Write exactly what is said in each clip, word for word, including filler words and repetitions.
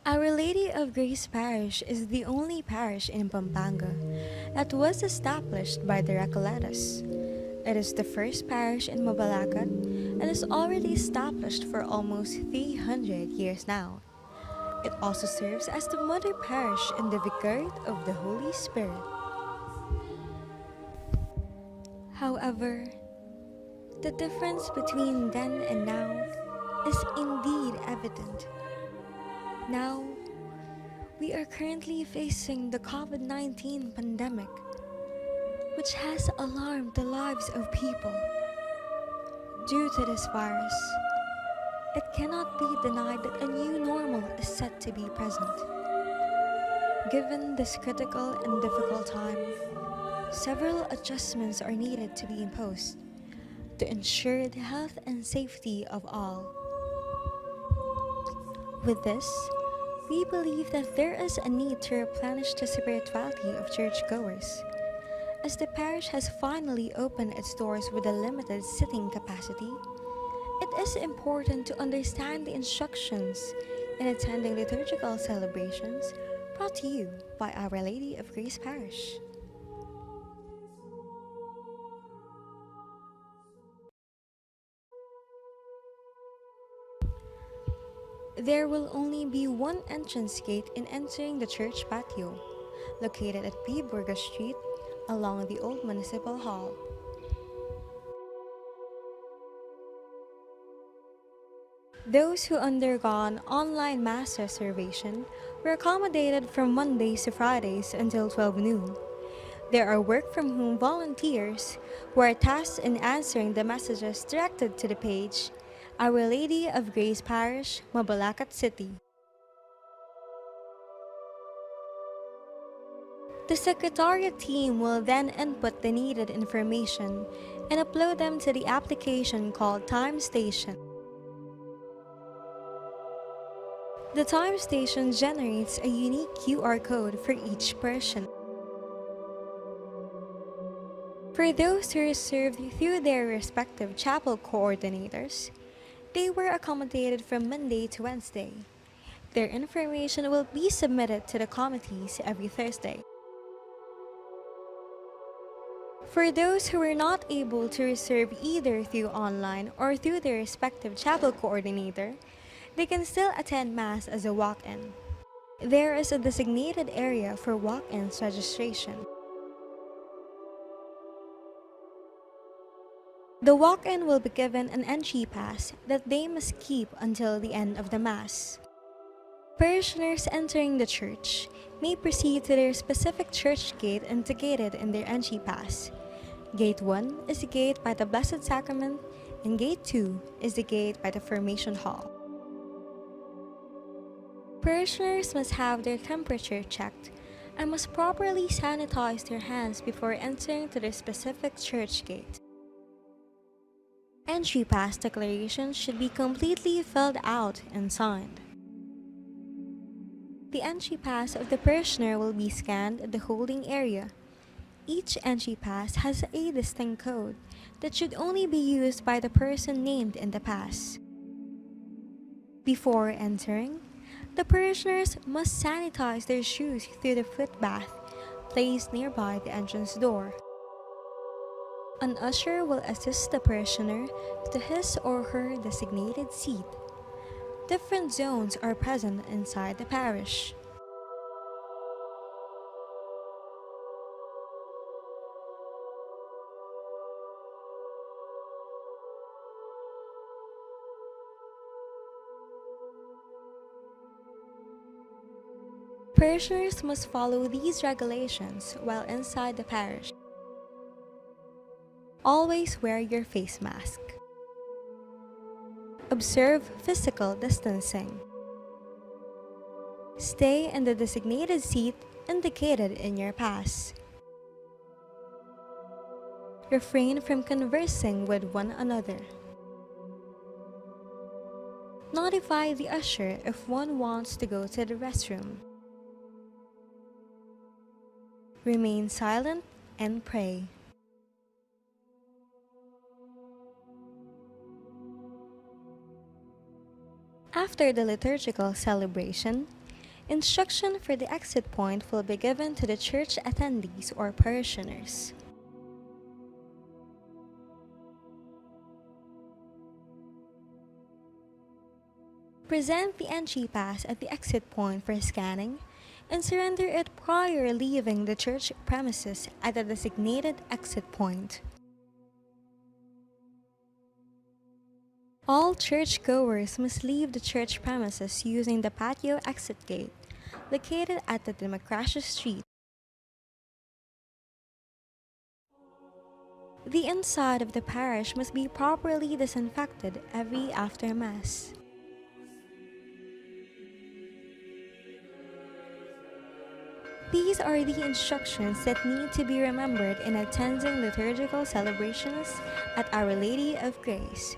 Our Lady of Grace Parish is the only parish in Pampanga that was established by the Recoletas. It is the first parish in Mabalacat and is already established for almost three hundred years now. It also serves as the mother parish and the vicariate of the Holy Spirit. However, the difference between then and now is indeed evident. Now, we are currently facing the COVID nineteen pandemic, which has alarmed the lives of people. Due to this virus, it cannot be denied that a new normal is set to be present. Given this critical and difficult time, several adjustments are needed to be imposed to ensure the health and safety of all. With this, we believe that there is a need to replenish the spirituality of churchgoers. As the parish has finally opened its doors with a limited sitting capacity, it is important to understand the instructions in attending liturgical celebrations, brought to you by Our Lady of Grace Parish. There will only be one entrance gate in entering the church patio, located at P. Burgos Street, along the old Municipal Hall. Those who undergone online mass reservation were accommodated from Mondays to Fridays until twelve noon. There are work from home volunteers who are tasked in answering the messages directed to the page, Our Lady of Grace Parish, Mabalacat City. The Secretariat team will then input the needed information and upload them to the application called Time Station. The Time Station generates a unique Q R code for each person. For those who reserved through their respective chapel coordinators, they were accommodated from Monday to Wednesday. Their information will be submitted to the committees every Thursday. For those who were not able to reserve either through online or through their respective chapel coordinator, they can still attend Mass as a walk-in. There is a designated area for walk-ins registration. The walk-in will be given an entry pass that they must keep until the end of the Mass. Parishioners entering the church may proceed to their specific church gate indicated in their entry pass. Gate one is the gate by the Blessed Sacrament, and gate two is the gate by the Formation Hall. Parishioners must have their temperature checked and must properly sanitize their hands before entering to their specific church gate. Entry pass declarations should be completely filled out and signed. The entry pass of the parishioner will be scanned at the holding area. Each entry pass has a distinct code that should only be used by the person named in the pass. Before entering, the parishioners must sanitize their shoes through the foot bath placed nearby the entrance door. An usher will assist the parishioner to his or her designated seat. Different zones are present inside the parish. Parishioners must follow these regulations while inside the parish. Always wear your face mask. Observe physical distancing. Stay in the designated seat indicated in your pass. Refrain from conversing with one another. Notify the usher if one wants to go to the restroom. Remain silent and pray. After the liturgical celebration, Instruction for the exit point will be given to the church attendees or parishioners. Present the entry pass at the exit point for scanning and surrender it prior leaving the church premises at the designated exit point. All churchgoers must leave the church premises using the patio exit gate, located at the Democracia Street. The inside of the parish must be properly disinfected every after Mass. These are the instructions that need to be remembered in attending liturgical celebrations at Our Lady of Grace.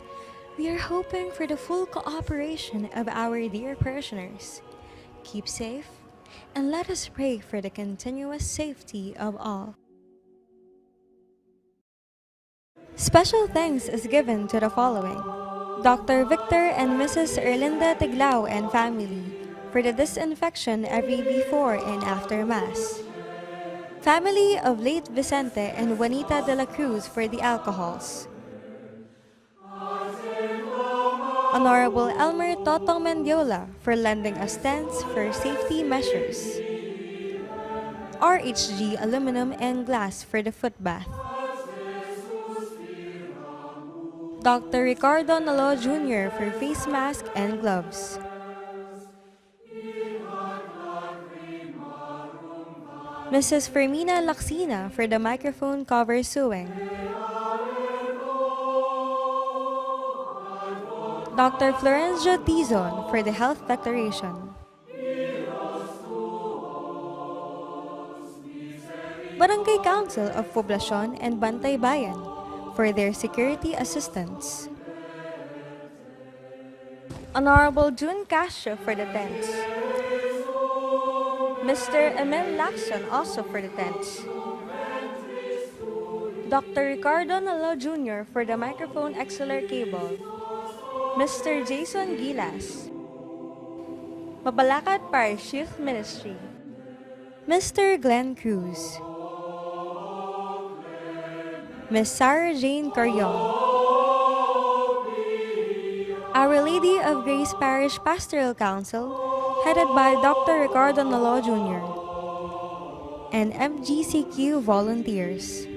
We are hoping for the full cooperation of our dear parishioners. Keep safe, and let us pray for the continuous safety of all. Special thanks is given to the following: Doctor Victor and Missus Erlinda Tiglao and family for the disinfection every before and after Mass. Family of late Vicente and Juanita de la Cruz for the alcohols. Honorable Elmer Totong Mendiola for lending us tents for safety measures. R H G aluminum and glass for the foot bath. Doctor Ricardo Nalo Junior for face mask and gloves. Missus Fermina Laxina for the microphone cover sewing. Doctor Florencio Dizon for the health declaration. Barangay Council of Poblacion and Bantay Bayan for their security assistance. Honorable Jun Castro for the tents. Mister Emil Lacson also for the tents. Doctor Ricardo Nalo Junior for the microphone X L R cable. Mister Jason Gilas, Mabalacat Parish Youth Ministry. Mister Glenn Cruz. Miss Sarah Jane Carion. Our Lady of Grace Parish Pastoral Council, headed by Doctor Ricardo Nalo Junior, and M G C Q volunteers.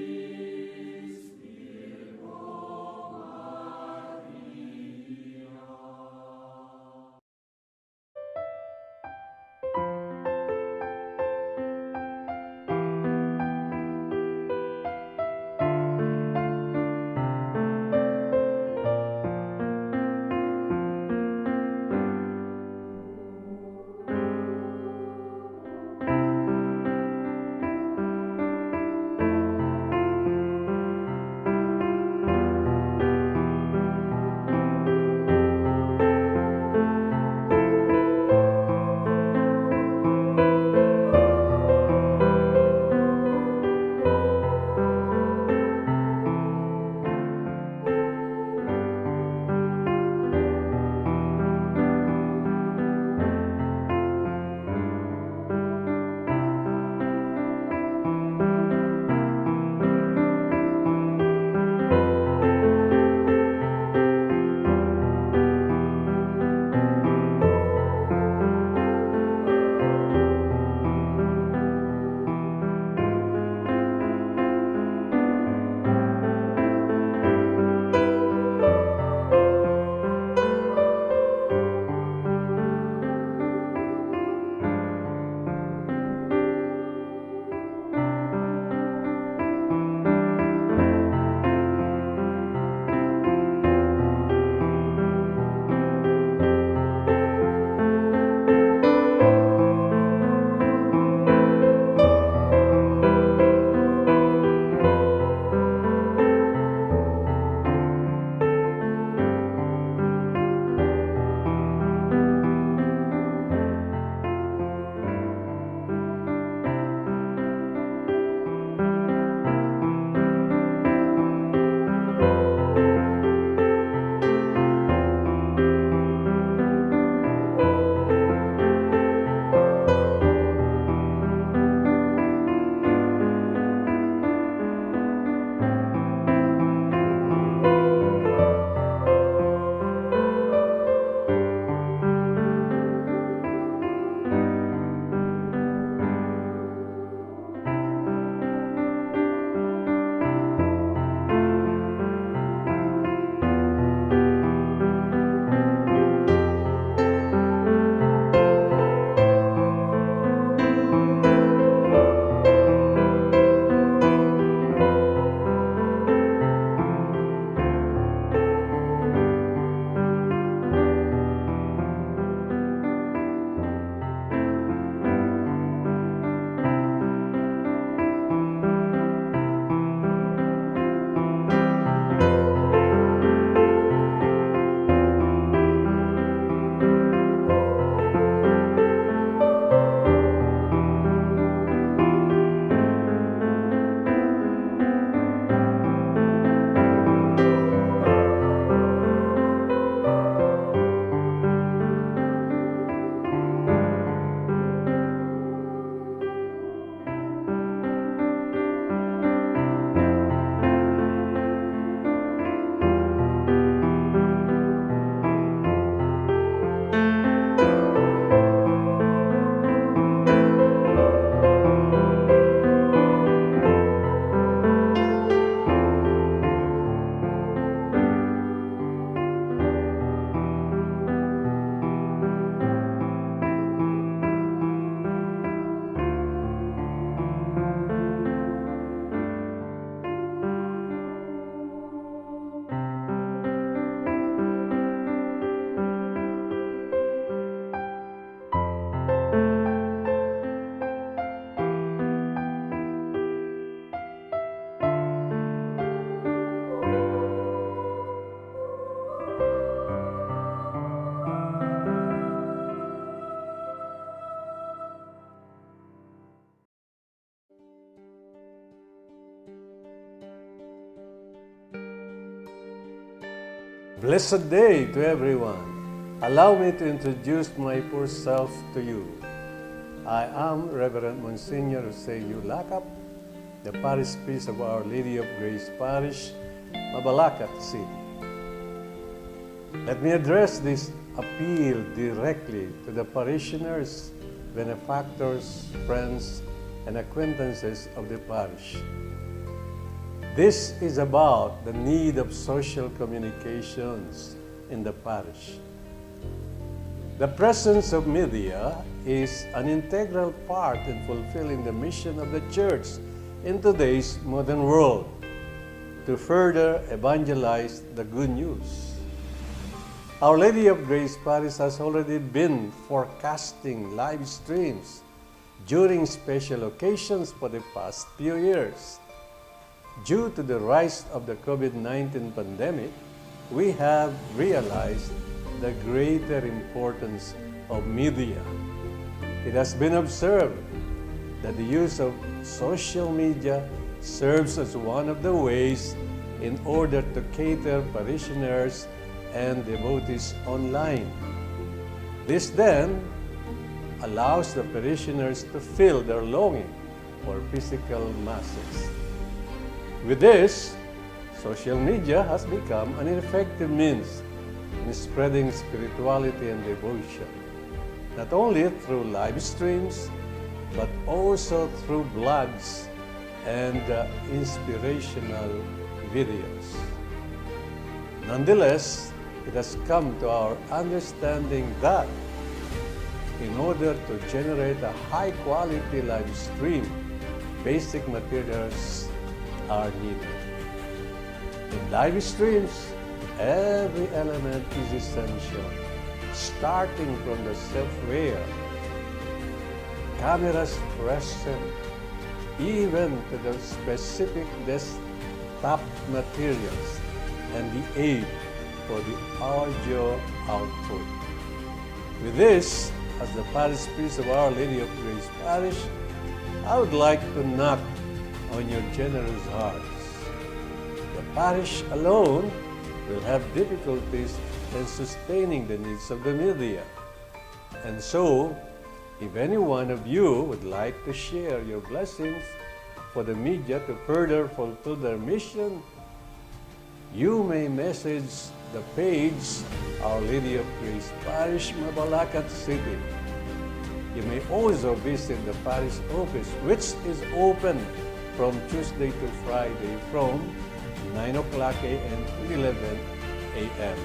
Blessed day to everyone. Allow me to introduce my poor self to you. I am Reverend Monsignor Jose U. Lacap, the parish priest of Our Lady of Grace Parish, Mabalacat City. Let me address this appeal directly to the parishioners, benefactors, friends, and acquaintances of the parish. This is about the need of social communications in the parish. The presence of media is an integral part in fulfilling the mission of the church in today's modern world to further evangelize the good news. Our Lady of Grace Parish has already been forecasting live streams during special occasions for the past few years. Due to the rise of the COVID nineteen pandemic, we have realized the greater importance of media. It has been observed that the use of social media serves as one of the ways in order to cater parishioners and devotees online. This then allows the parishioners to feel their longing for physical masses. With this, social media has become an effective means in spreading spirituality and devotion, not only through live streams, but also through blogs and, uh, inspirational videos. Nonetheless, it has come to our understanding that in order to generate a high-quality live stream, basic materials are needed. In live streams, every element is essential, starting from the software, cameras present, even to the specific desktop materials and the aid for the audio output. With this, as the parish priest of Our Lady of Grace Parish, I would like to knock on your generous hearts. The parish alone will have difficulties in sustaining the needs of the media. And so, if any one of you would like to share your blessings for the media to further fulfill their mission, you may message the page Our Lady of Grace Parish, Mabalacat City. You may also visit the parish office, which is open from Tuesday to Friday from nine o'clock a m to eleven a m,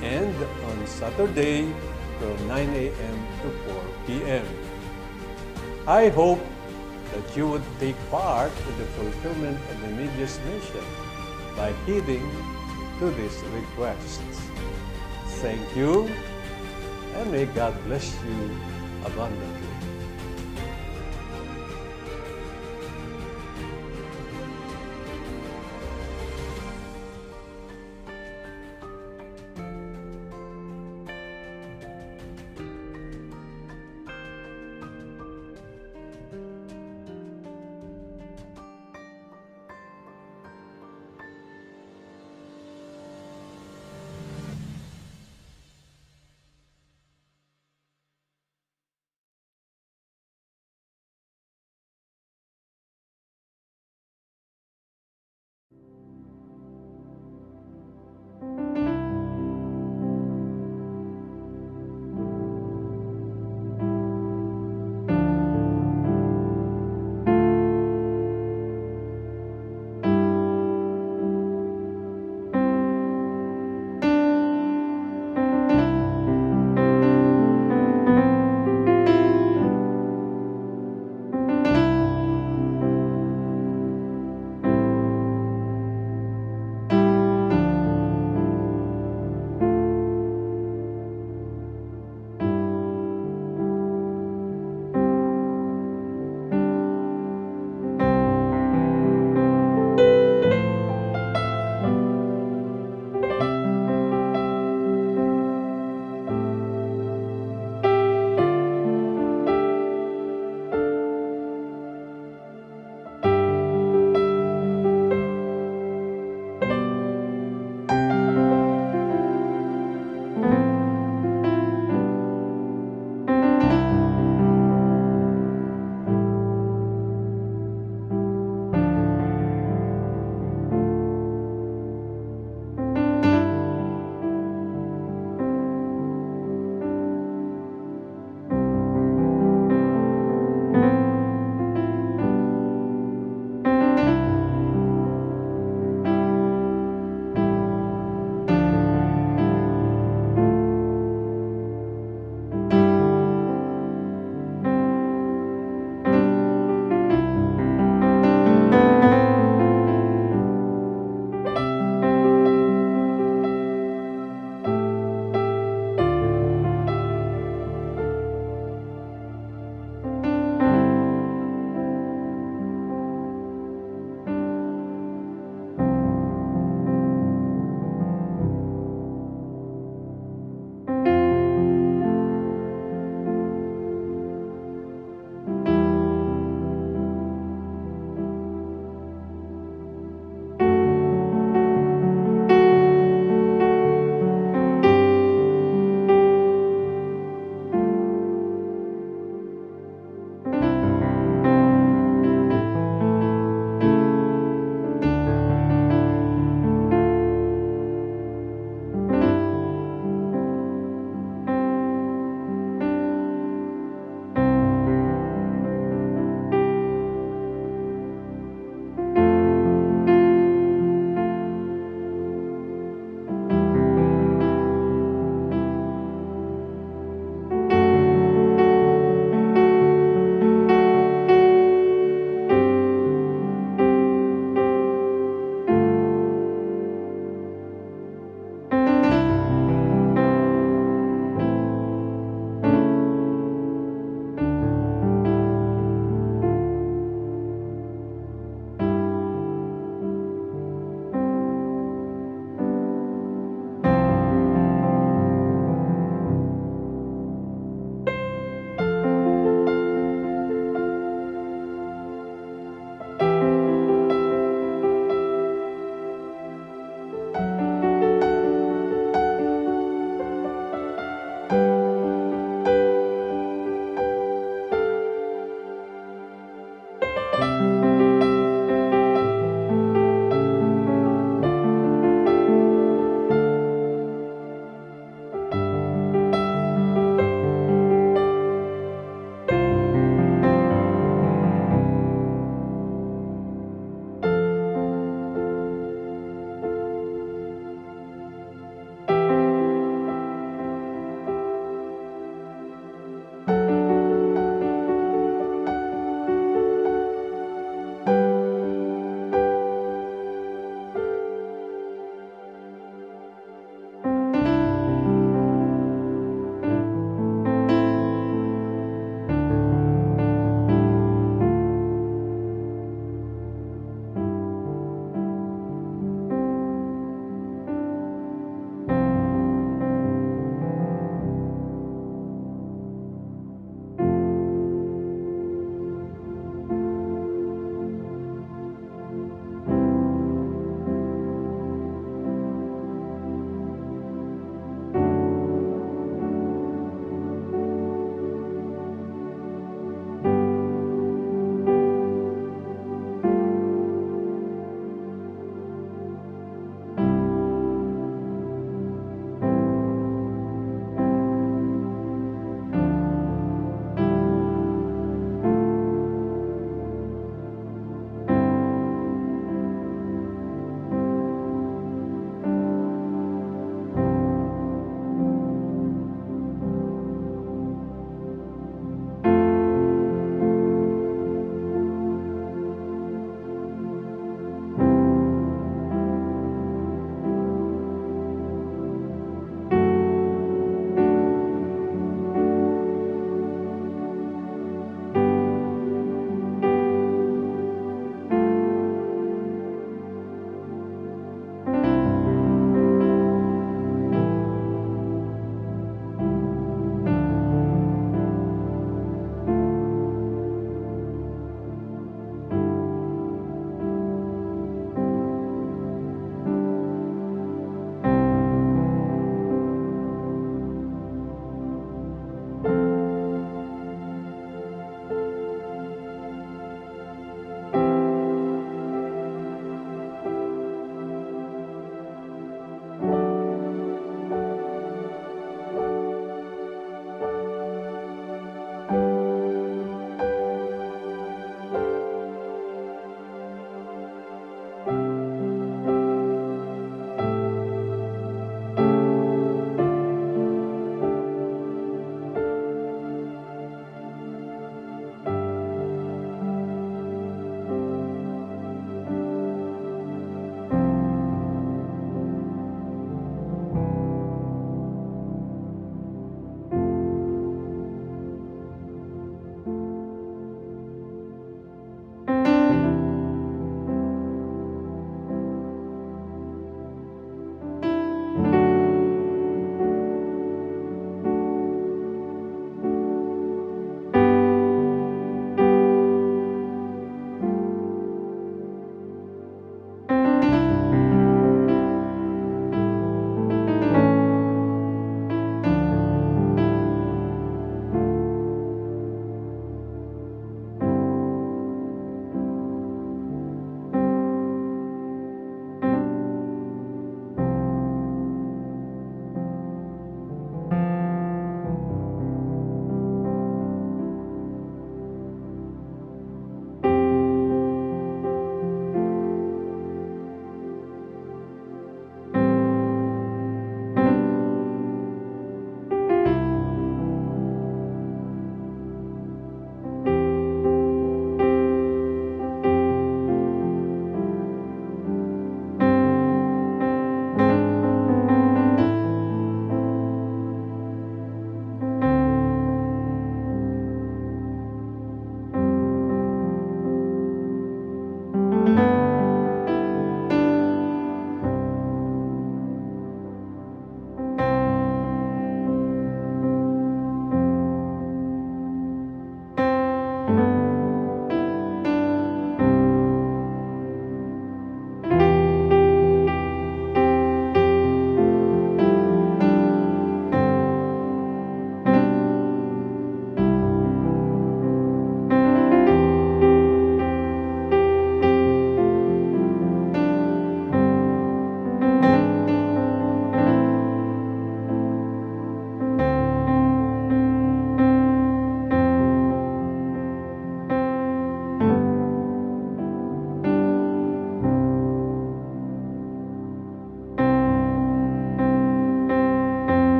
and on Saturday from nine a m to four p m. I hope that you would take part in the fulfillment of the media's mission by heeding to these requests. Thank you, and may God bless you abundantly.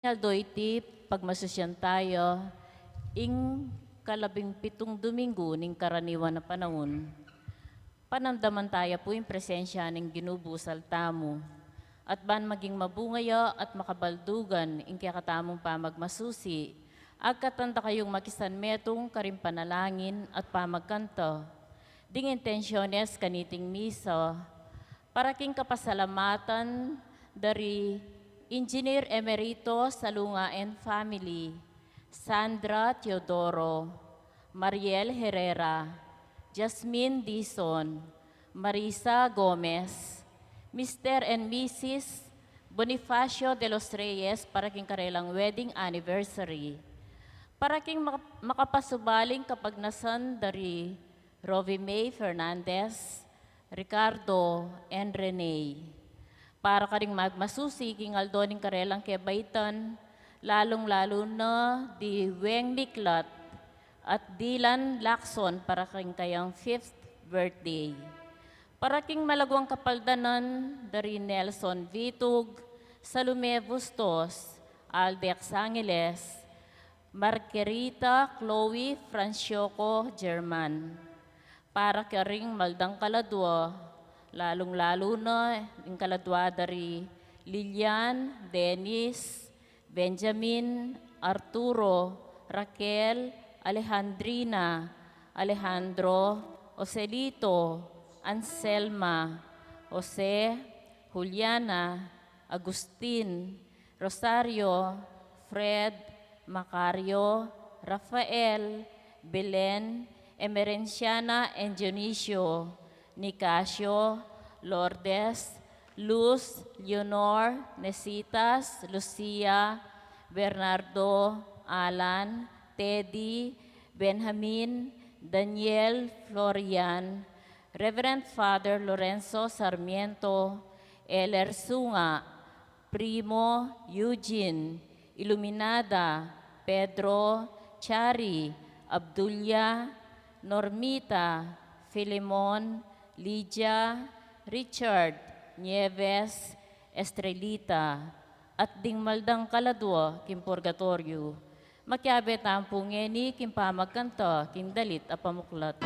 Aldo iti, pagmasusyan taya ing kalabing pitung Domingo ning karaniwan a panaun. Panamdaman taya pu ing presensya ning Ginu busal tamu. At ban maging mabunga ya at makabaldugan ing kekatamung pamagmasusi, agkatan da kayung makisanmetung karing panalangin at pamagkanta. Ding intensyones kaniting misa, para king kapasalamatan dari Engineer Emerito Salunga and family, Sandra Teodoro, Mariel Herrera, Jasmine Dizon, Marisa Gomez, Mister and Missus Bonifacio de los Reyes para king karelang wedding anniversary. Para king maka-, makapasubaling kapagnasan dari Rovi May Fernandez, Ricardo, and Rene. Para karing magmasusi king aldo ning karelang kebaitan, lalung-lalu na di Weng Miklat at Dylan Lacson para king kayang fifth birthday. Para king malaguang kapaldanan, dari Nelson Vitug, Salome Bustos, Aldex Angeles, Margarita Chloe Francioco German. Para karing maldang kaladua, lalung-lalu na ing kaladua dari Lilian, Dennis, Benjamin, Arturo, Raquel, Alejandrina, Alejandro, Joselito, Anselma, Jose, Juliana, Agustin, Rosario, Fred, Macario, Rafael, Belen, Emerenciana and Dionisio, Nicasio, Lourdes, Luz, Leonor, Nesitas, Lucia, Bernardo, Alan, Teddy, Benjamin, Daniel, Florian, Reverend Father Lorenzo Sarmiento, Eller Sunga, Primo, Eugene, Iluminada, Pedro, Chari, Abdulia, Normita, Filemon, Lydia, Richard, Nieves, Estrelita, at ding maldang kaladua king purgatoryo. Makiabe tamu pu ngeni king pamagkanta king dalit a pamuklat.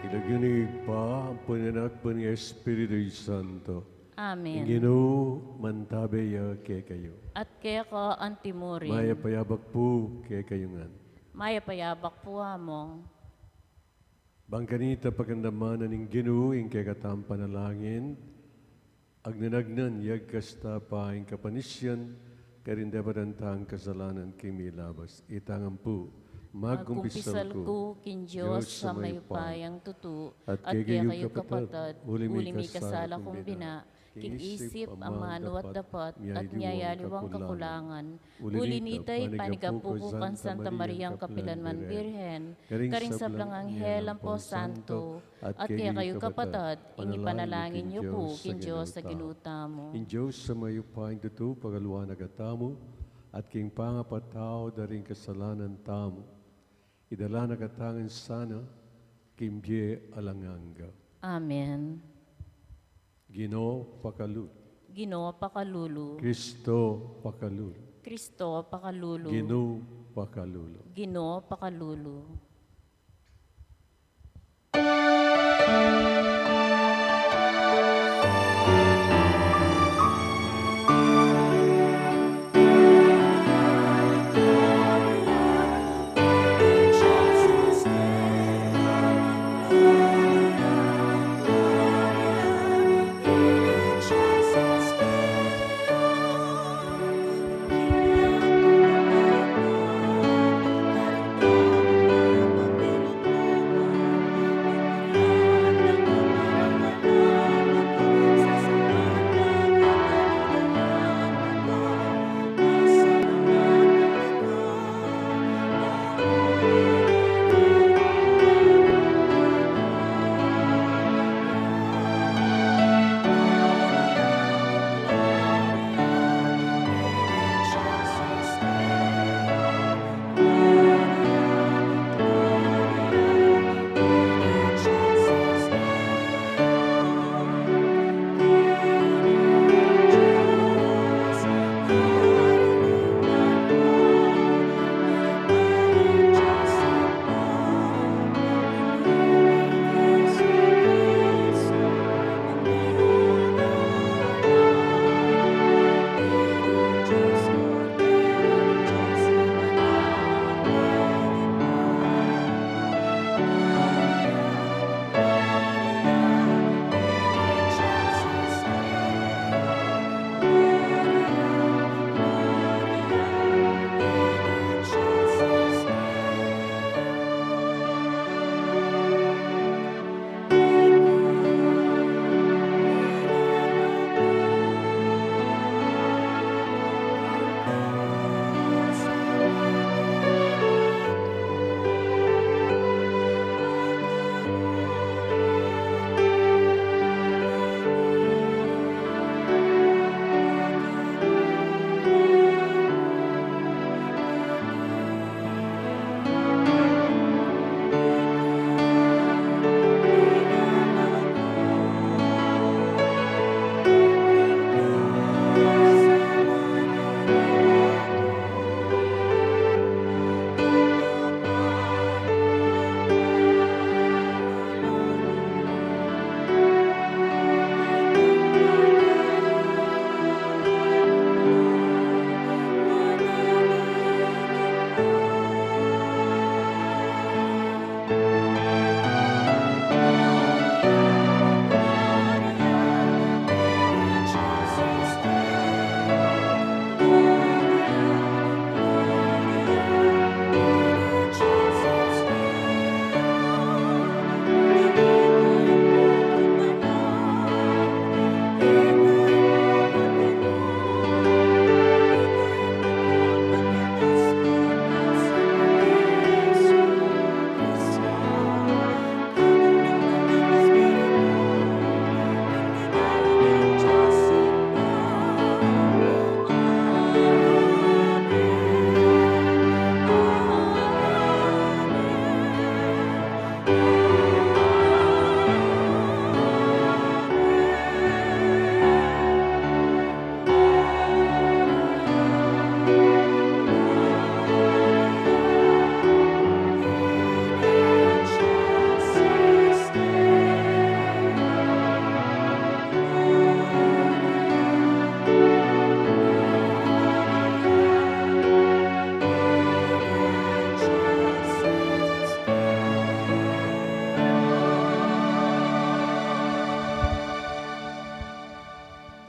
King lagyu ning Ibpa, ampo ning Anak, ampo ning Espiritu Santo. Amen. Ing Ginu mantabe ya kekayu. At keka antimurin. Mayap a yabak pu kekayu ngan. Mayap a yabak pu, Among. Bang kanita pakiramdaman ning Ginu ing kekatang panalangin, agnan-agnan, yagkas ta pa ing kapanisian, karing depatan tang kasalanan king milabas. Itang ampu, magkumpisal ku king Dios a mayupayang tutu, at kekayu kapatad, uli mikasala kung bina, king isip, amanu at dapat, at miyayaliwang kakulangan. Uli nita, ipanigapu ku kang Santa Mariang kapilanman Birhen, karing sablang anghel ampo santo, at kekayu kapatad, ing ipanalangin yu pu king Dios a Ginu tamu. Ing Dios a mayupayang tutu, pagaluan na katamu, at king pangapatawad da ring kasalanan tamu, idala na katamu ngan sana king bie alang angga. Amen. Ginu, pakalulu. Ginu, pakalulu. Kristo, pakalulu. Kristo, pakalulu. Ginu, pakalulu. Ginu, pakalulu.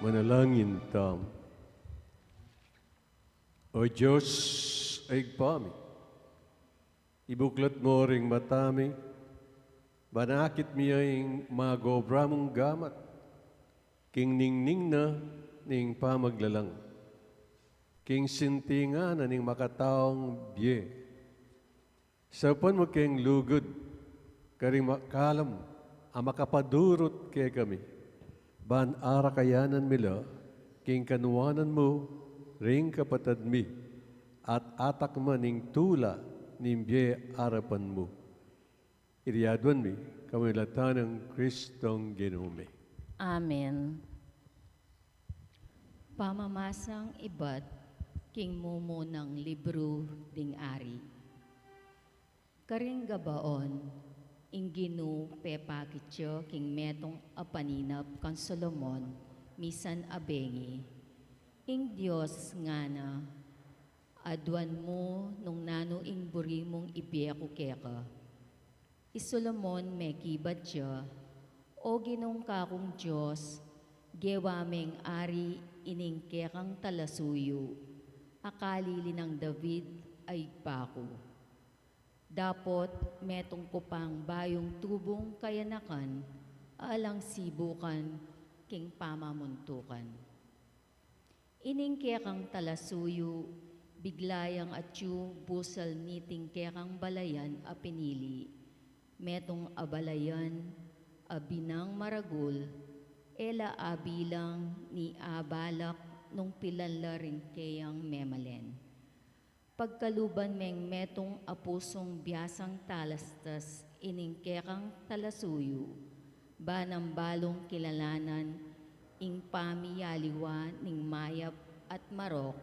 Manalangin tamu. O Dios, a Ibpa mi, ibuklat mu ring mata mi, ban akit mi ya ing magobra mung gamat, king ningning na ning pamaglalang, king sintingan na ning makataung bie. Saupan mu keng lugud karing makalam a makapadurut kekami, ban arakayanan mi la king kanuanan mu ring kapatad mi, at atakman ing tula ning bie arapan mu. Iti aduan mi kaminalatan nang Kristong Ginu mi. Amen. Pamamasang ibat. King mumunang libru ding ari. Karing Gabaon, ing Ginu pepakit ya king metung a paninap kang Solomon, misan a bengi. Ing Dios ngana, aduan mu nung nanu ing buri mung ibie ku keka. I Solomon mekibat ya, O Ginung kakung Dios, gewa meng ari ining kekang talasuyu, a kalili nang David a ibpa ku. Dapot metung ku pang bayung tubung kayanakan, a alang sibukan king pamamuntukan. Ining kekang talasuyu, bigla yang atyu busal niting kekang balayan a pinili. Metung a balayan a binang maragul, e la abilang ni abalak nung pilan la ring keyang memalen. Pagkaluban meng metung a pusung biasang talastas ining kekang talasuyu, ba nang balung kilalanan ing pamiyaliwa ning mayap at marok,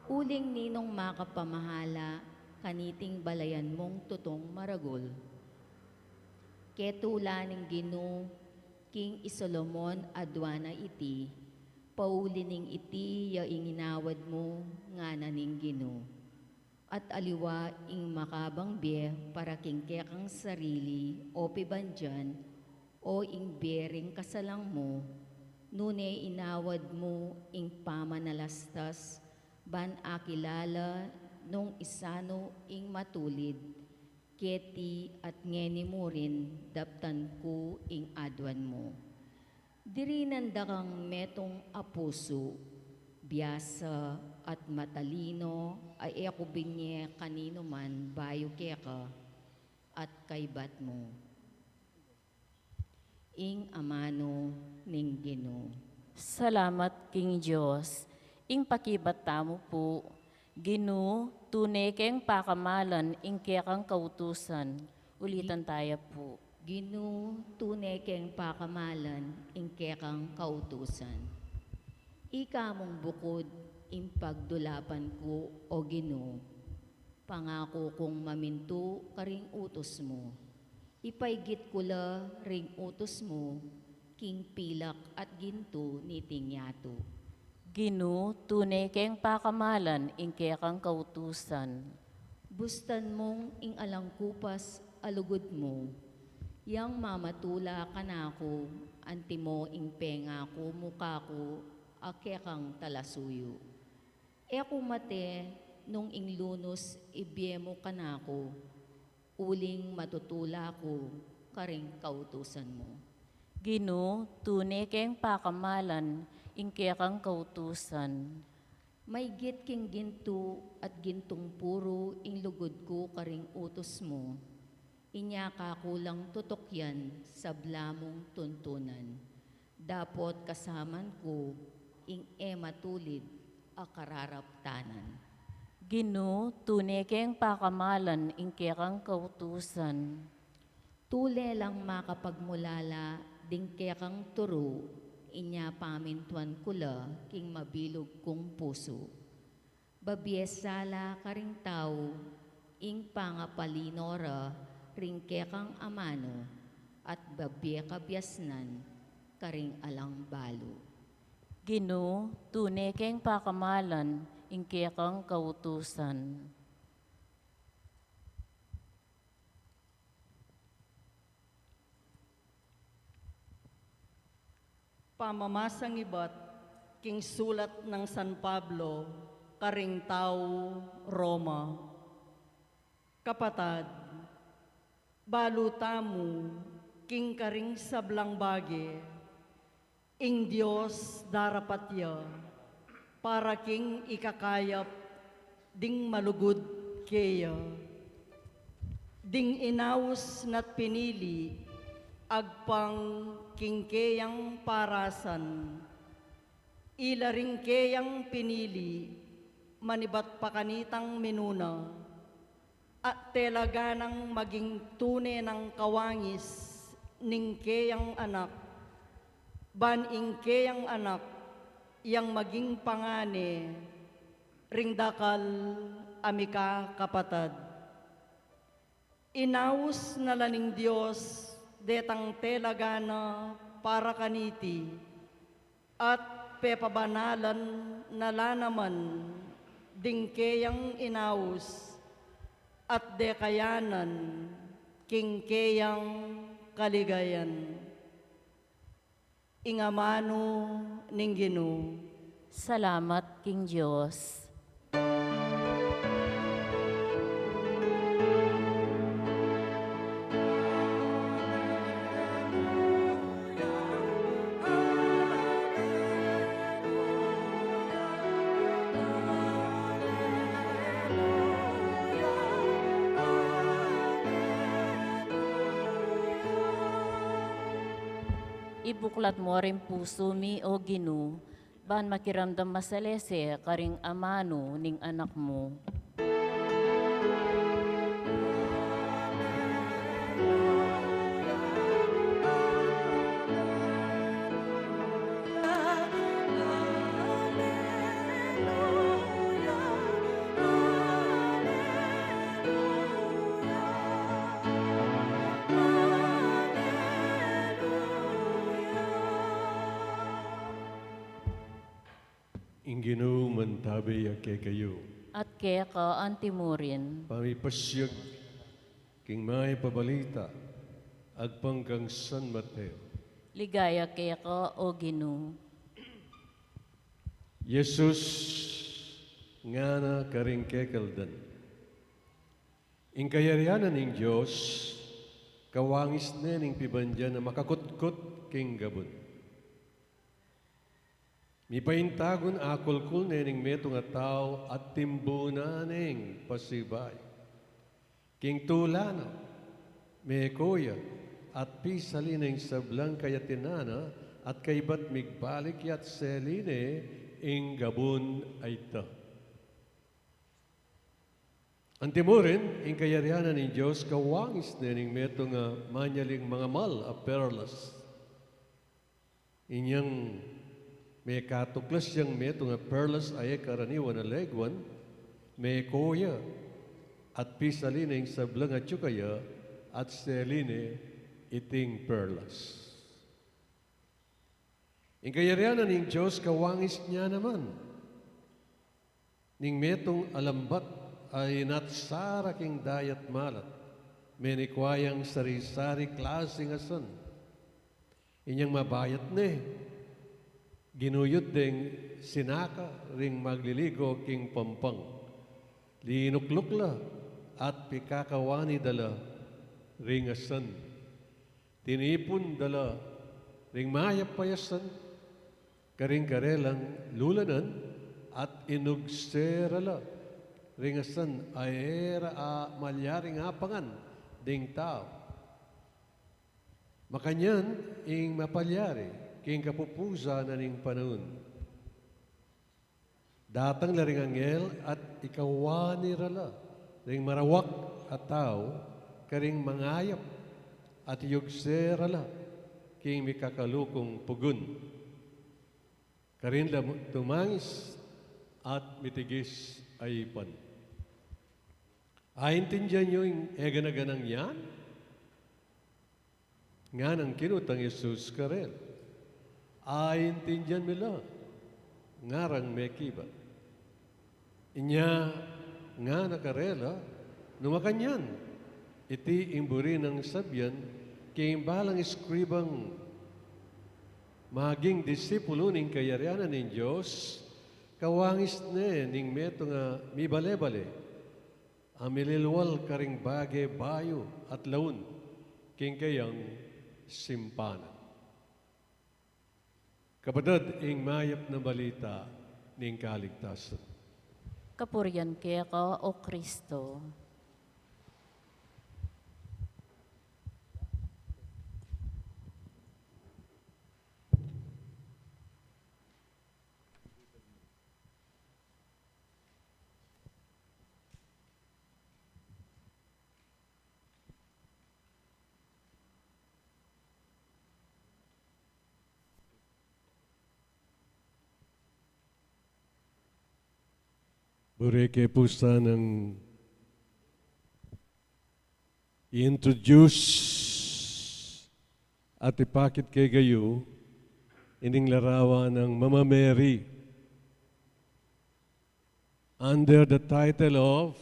uling ninung makapamahala kaniting balayan mung tutung maragul. Ketula ning Ginu king i Solomon aduan na iti, pauli ning iti ya ing inawad mu, ngana ning Ginu. At aliwa ing makabang bie para king kekang sarili o pibandian, o ing bie ring kasalang mu, nune inawad mu ing pamanalastas, ban akilala nung isanu ing matulid, keti at ngeni mu rin daptan ku ing aduan mu. Dirinan da kang metung a pusu, biasa at matalino a e ku binye kaninuman bayu keka at kaibat mu. Ing amanu ning Ginu. Salamat king Dios. Ing pakibat tamu pu, Ginu, tune keng pakamalan ing kekang kautusan. Ulitan taya pu. Ginu, tune keng pakamalan ing kekang kautusan. Ika mung bukud ing pagdulapan ku, o Ginu. Pangaku kung mamintu karing utus mu. Ipaigit ku la ring utus mu, king pilak at gintu niting yatu. Ginu, tune keng pakamalan ing kekang kautusan. Bustan mung ing alang kupas a lugud mu, yang mamatula kanaku, antimo ing pengaku mu kaku a kekang talasuyu. E ku mate nung ing lunus ibie mu kanaku, uling matutula ku karing kautusan mu. Ginu, tune keng pakamalan ing kekang kautusan. Maigit king gintu at gintung puru ing lugud ku karing utus mu. Inya kaku lang tutukyan sabla mung tuntunan. Dapot kasaman ku ing e matulid a kararaptanan. Ginu, tune keng pakamalan ing kekang kautusan. Tule lang makapagmulala ding kekang turu, inya pamintuan ku la king mabilug kung pusu. Babie sala karing tau ing pangapalino ra ring kekang amanu, at babie kabiasnan karing alang balu. Ginu, tune keng pakamalan ing kekang kautusan. Pamamasang ibat king sulat nang San Pablo karing tau Roma. Kapatad, balu tamu king karing sablang bage, ing Dios darapat ya para king ikakayap ding malugud keya. Ding inaus na't pinili agpang king keyang parasan. Ila ring keyang pinili, manibat pa kanitang minuna, at tela ganang maging tune nang kawangis ning keyang anak, ban ing keyang anak yang maging pangane Ring dakal a mikakapatad. Inaus na la ning Dios detang telaga na para kaniti, at pepabanalan na la naman ding keyang inaus, at dekayanan king keyang kaligayan. Ing amanu ning Ginu. Salamat king Dios. Ibuklat mu ring pusu mi, O Ginu, ban makiramdam masalese karing amanu ning Anak mu. Ing Ginu mantabi ya kekayu. At keka antimurin. Pamipasiag king mayap a balita agpang kang San Mateo. Ligaya keka, O Ginu. Jesus ngana karing kekaldan, ing kayarian na ning Dios kawangis ne ning pibandian a makakutkut king gabun. Mipaintagun akulkul ne ning metung a tau at timbunan neng pasibayu. King tula na, meko ya, at pisali ne ing sablang kayatinan na, at kaybat migbalik ya at seli ne ing gabun a ita. Antimurin, ing kayarian na ning Dios kawangis ne ning metung a manyaling mangamal a perlas. Inyang mekatuklas yang metung a perlas a e karaniwan a leguan, meko ya, at pisali ne ing sablang atyu kaya, at seli ne iting perlas. Ing kayarian na ning Dios kawangis ne naman ning metung a lambat a inatsa ra king dayat malat, menikwa yang sari-sari klasing asan. Inyang mabayat ne, ginuyud deng sinaka ring magliligo king pampang. Linukluk la at pikakawani da la ring asan. Tinipun da la ring mayap a asan karing karelang lulanan at inugse ra la ring asan a e ra a malyaring apangan ding tau. Makanyan ing mapalyari king kapupusan na ning panaun. Datang la ring anghel at ikawani ra la ring marawak a tau karing mangayap at iyugse ra la king mikakalukung pugun. Karin la tumangis at mitigis a ipan. Aintindian yu ing e gana-ganang yan? Nganang kinutang Jesus karela, "Aintindian mi la," ngarang mekibat. Inya ngana karela, "Nu makanyan, iti ing buri nang sabian king balang eskribang maging disipulu ning kayarian ning Dios, kawangis ne ning metung a mibale-bale a mililwal karing bage bayu at laun king kayang simpanan." Kapatad, ing mayap na balita ning kaligtasan. Kapurian keka, O Kristo. Buri ke pu sanang i-introduce at ipakit kekayu ining larawan nang Mama Mary under the title of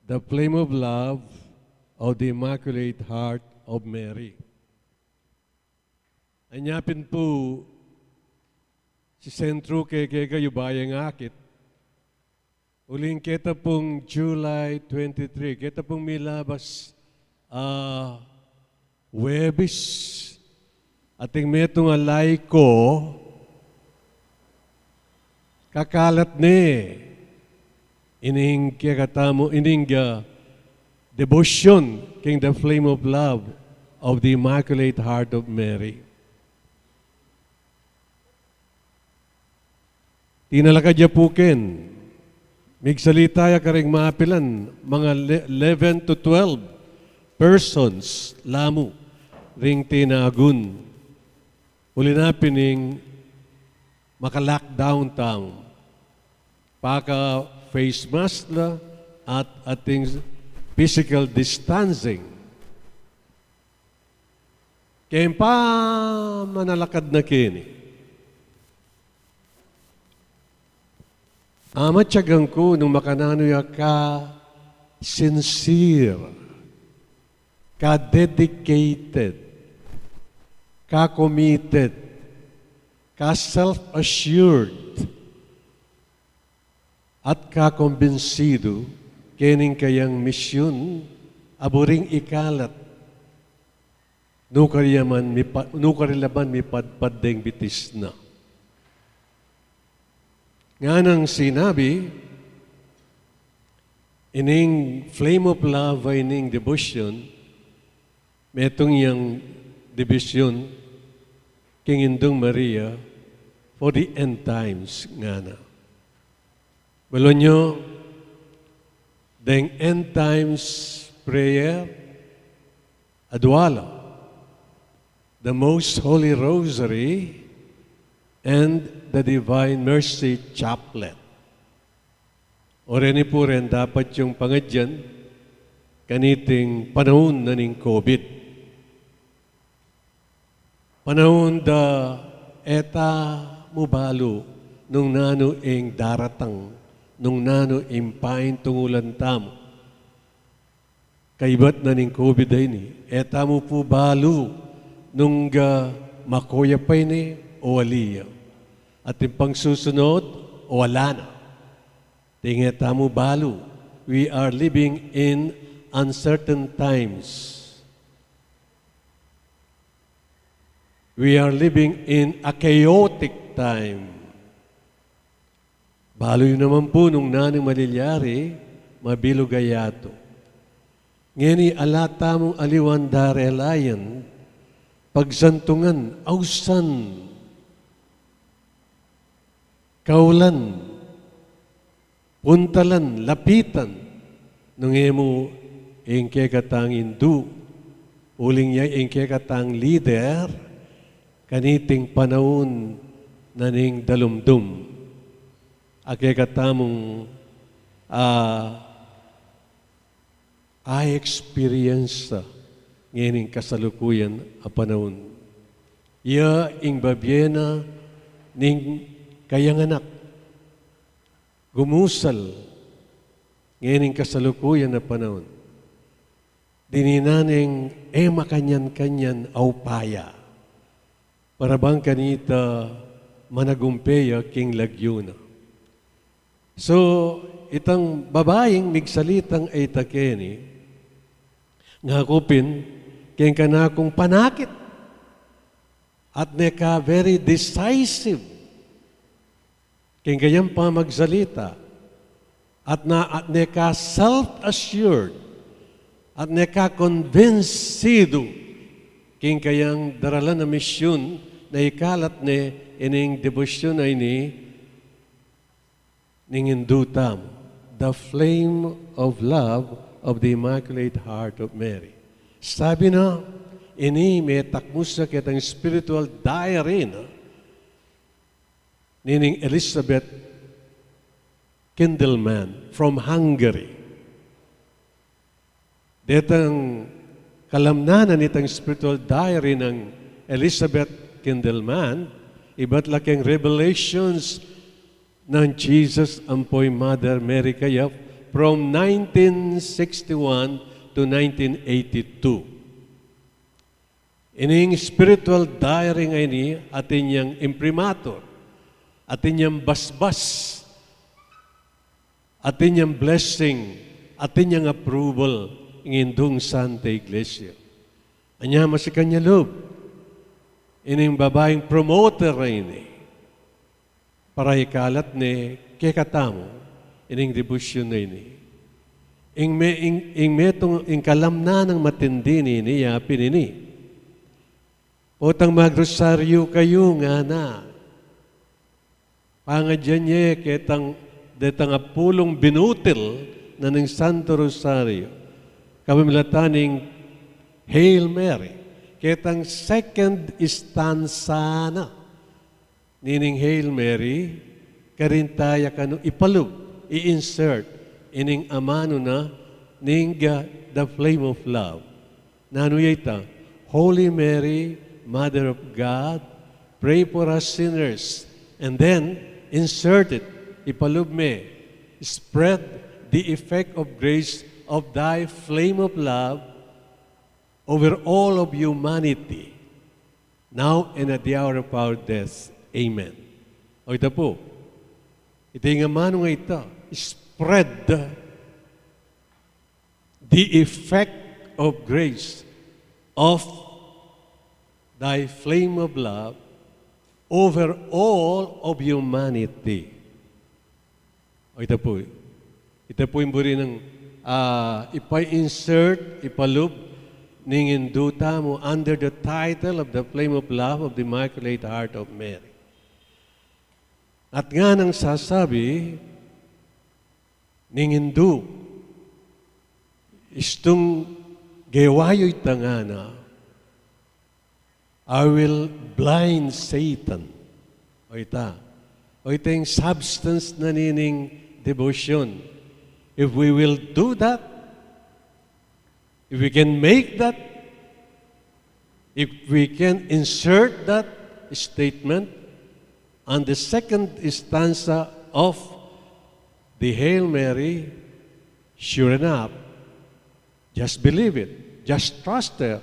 The Flame of Love of the Immaculate Heart of Mary. Anya pin pu sisentru ke kekayu bayang akit uling keta pung July twenty-three, keta pung milabas a Huwebes, ating metung a laiko kakalat ne ining kekatamu, ining, ah, devotion king the flame of love of the Immaculate Heart of Mary. Tinalakad ya pu ken, migsalita ya karing mapilan, mga le-, eleven to twelve persons la mu ring tinagun. Uli na pin ing maka-lockdown tamu, paka-face mask la at ating physical distancing. Keng pamanalakad na keni, amatyagan ku nung makananu ya ka-sincere, ka-dedicated, ka-committed, ka-self-assured, at kakumbinsidu kening kayang misyun a buring ikalat, nukarila man mipa-, nukarila man mipadpad deng bitis na. Nganang sinabi, ining flame of love a ining devotion, metung yang devotion king Indung Maria for the end times, ngana. Balu yu, deng end times prayer, adua la, the Most Holy Rosary and the Divine Mercy Chaplet. O reni pu ring dapat yung pangadyan kaniting panaun na ning COVID. Panaun da e tamu balu nung nanu ing daratang, nung nanu ing paintungulan tamu. Kaybat na ning COVID a ini, e tamu pu balu nung, ah, makoya pa ini o ali ya. At ing pangsusunod o ala na. Deng e tamu balu, we are living in uncertain times. We are living in a chaotic time. Balu yu naman pu nung nanu ing malilyari, mabilug a yatu. Ngeni ala tamung aliwan darelayan, pagsantungan, ausan, kaulan, puntalan, lapitan, nung e mu ing kekatang indu, uling ya ing kekatang lider, kaniting panaun na ning dalumdum a kekatamung, ah, a-experience ngening kasalukuyan a panaun. Ya ing bibie na ning kayang anak gumusal ngening kasalukuyan a panaun. Dininan neng e makanyan-kanyan a upaya para bang kanita managumpe ya king lagyu na. So, itang babaing migsalitang e ita keni, ngaku pin, keng kanakung panakit at neka very decisive keng kayang pamagsalita, at na, at neka self-assured, at neka kumbinsidu keng kayang daralan a misyun na ikalat ne ining debosyun a ini ning Indu tamu, the flame of love of the Immaculate Heart of Mary. Sabi na, ini metakmus ya ketang spiritual diary na nining Elizabeth Kindelman from Hungary. Detang kalamnan itang spiritual diary nang Elizabeth Kindelman, ibat la keng Revelations nang Jesus ampo i Mother Mary kaya from nineteen sixty-one to nineteen eighty-two. Ining spiritual diary ngeni, atin yang imprimatur, atin yang basbas, atin yang blessing, atin yang approval ing Indung Santa Iglesia. Anya masikan ya lub ining babaing promoter na ini para ikalat ne kekatamu ining debosyon na ini. Ing me-, ing, ing metung, ing kalamnan nang matindi nini, yapin ini. Potang magrosaryo kayu ngana. Pangadyan ye ketang, detang apulung binutil na ning Santo Rosario, kapamilatan ning Hail Mary, ketang second stanza na nining Hail Mary, karin taya kanu ipalub, i-insert ining amanu na ning, uh, the flame of love. Nanu ya ita? "Holy Mary, Mother of God, pray for us sinners." And then, insert it, ipalub me, "Spread the effect of grace of thy flame of love over all of humanity, now and at the hour of our death. Amen." O ita pu, ita ing amanu nga ita, spread the effect of grace of thy flame of love over all of humanity. O ita pu, ita pu ing buri nang, ah, ipa-insert, ipalub ning Indu tamu under the title of the Flame of Love of the Immaculate Heart of Mary. At nganang sasabi ning Indu, istung gewa yu ita ngana, "I will blind Satan." O ita. O ita ing substance na nining debosyon. If we will do that, if we can make that, if we can insert that statement on the second stanza of the Hail Mary, sure enough, just believe it, just trust her,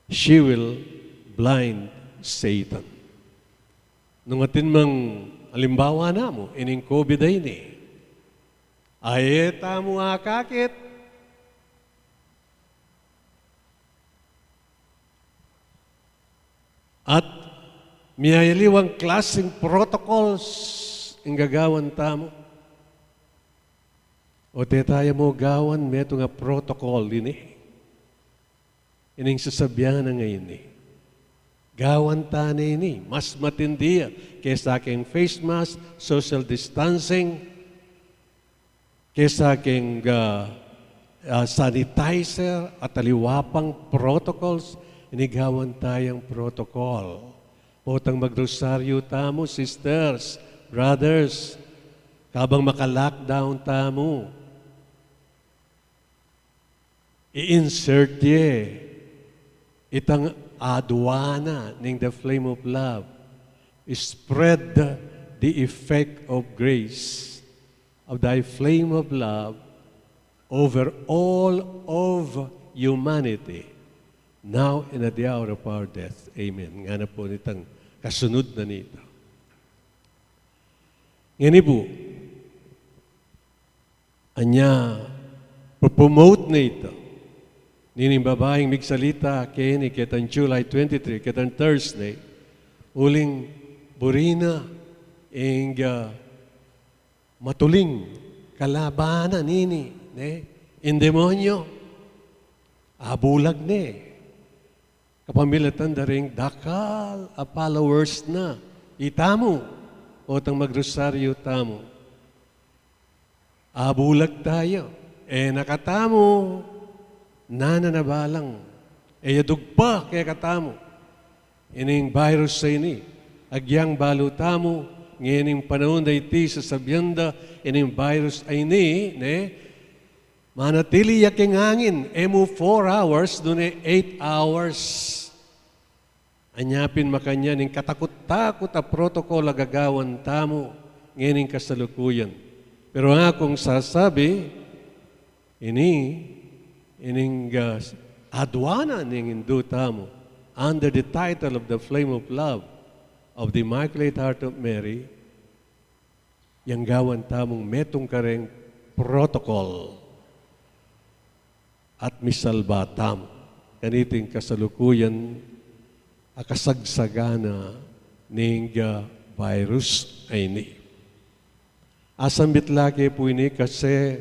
she will blind Satan. Nung atin mang alimbawa namu ining COVID a ini, a e tamu akakit, at miyayaliwang klaseng protocols ing gagawan tamu. O te taya mu gawan metung a protocol ini. Ining sasabian na ngeni, gawan ta ne ini, mas matindi ya kesa keng face mask, social distancing, kesa keng, ah, ah, sanitizer, at aliwa pang protocols, ini gawan tayang protocol. Potang magrosaryo tamu, sisters, brothers, kabang maka-lockdown tamu, i-insert ye itang aduana ning the flame of love. Spread the effect of grace of thy flame of love over all of humanity, now and at the hour of our death. Amen. Ngana pu nitang kasunud na nita. Ngeni pu, anya, promote na ita nining babaing migsalita keni ketang July twenty-three, ketang Thursday, uling buri na ing, ah, matuling kalaban na nini, ne? Ing demonyo, abulag ne. Kapamilatan da ring dakal a followers na. Itamu, potang magrosaryo tamu, abulag taya. E na katamu nananabalang, e ya dugpa kekatamu ining virus a ini. Agyang balu tamu, Ngening panaun a iti, sasabian da, ining virus a ini, ne, manatili ya king angin, e mu four hours, nune eight hours. Anya pin makanyan ing katakut-takut a protocol a gagawan tamu ngening kasalukuyan. Pero aku ing sasabi, ini, ining, ah, adwa na ning Indu tamu, under the title of the Flame of Love of the Immaculate Heart of Mary, yang gawan tamung metung kareng protocol at misalba tamu kaniting kasalukuyan a kasagsagan na ning, ah, virus a ini. Asambit la ke pu ini kasi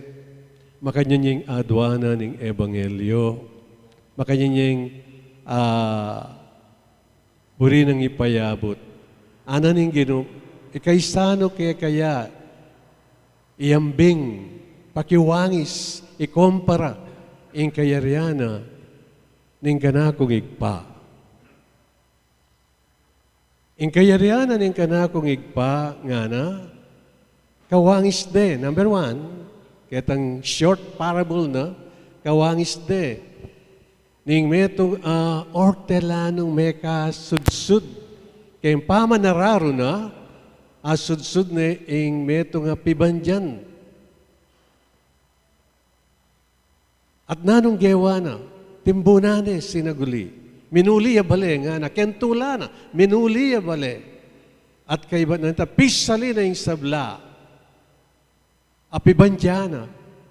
makanyan yang adwa na ning ebanghelyo, makanyan yang, ah, buri nang ipayabut. Ngana ning Ginu, ikaisa no kekaya, iambing, pakiwangis, ikompara ing kayarian na ning kanakung Ibpa. Ing kayarian na ning kanakung Ibpa, ngana, kawangis de, number one, ketang short parable na, kawangis de ning metung a ortelanung mekasudsud keng pamanararu na, asudsud ne ing metung a pibandian. At nanung gewa na, timbunan ne sinaguli. Minuli ya bale, ngana, keng tula na, minuli ya bale. At kaybat na nita, pisalin na ing sabla a pibandian na,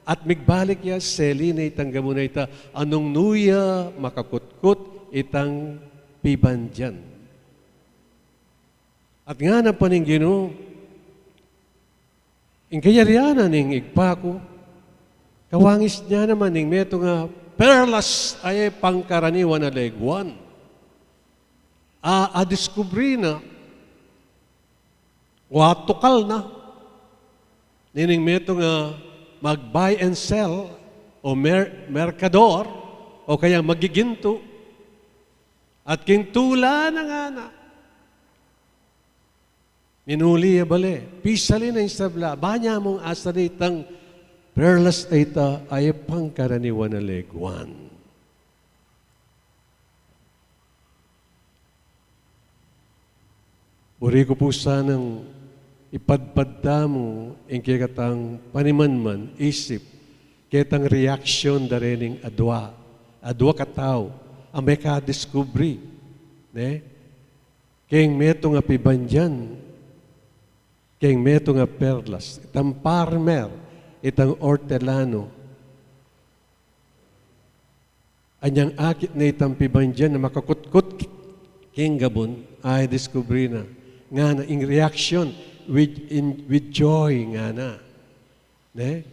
at migbalik ya, seli ne itang gabun a ita, nung nu ya makakutkut itang pibandian. At ngana pa ning Ginu, ing kayarian na ning Ibpa ku, kawangis ne naman ning metung a perlas a e pangkaraniwan a leguan. A, a diskubri na, o atukal na, nining metung a mag-buy and sell, o mer-, merkador, o kaya magigintu, at king tula na ngana, minuli ya bale, pisalin na ing sabla, banya mung asalin itang perlas a ita a e pangkaraniwan a leguan. Buri ku pu sanang ipadpad tamu ing kekatang panimanman, isip, ketang reaksyon da rening adwa, adwa katau a mekadiskubre, ne? Keng metung a pibandian, keng metung a perlas, itang farmer, itang ortelano. Anyang akit na itang pibandian a makakutkut king gabun, ay diskubre na. Ngana ing reaction with, in, with joy, ngana. Ne?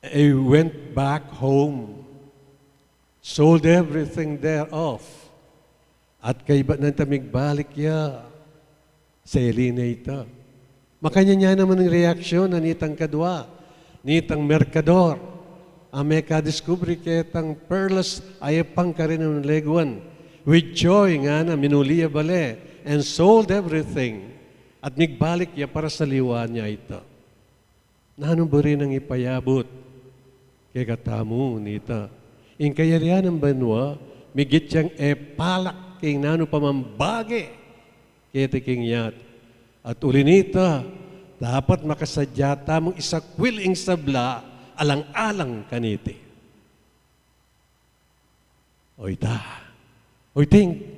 He went back home, sold everything thereof, at kaybat na nita migbalik ya, seli na ita. Makanyan ya naman ing reaksyon na nitang kadwa, nitang merkador a mekadiskubre ketang perlas a e pangkaraniwan a leguan. With joy, ngana, minuli ya bale, and sold everything, at migbalik ya para saliwan ya ita. Nanu buri nang ipayabut kekatamu nita? Ing kayarian ning banua, migit yang e palak king nanu pa mang bage keti king yatu. At uli nita, dapat makasadya tamung isakwil ing sabla alang-alang kaniti. O ita. O iting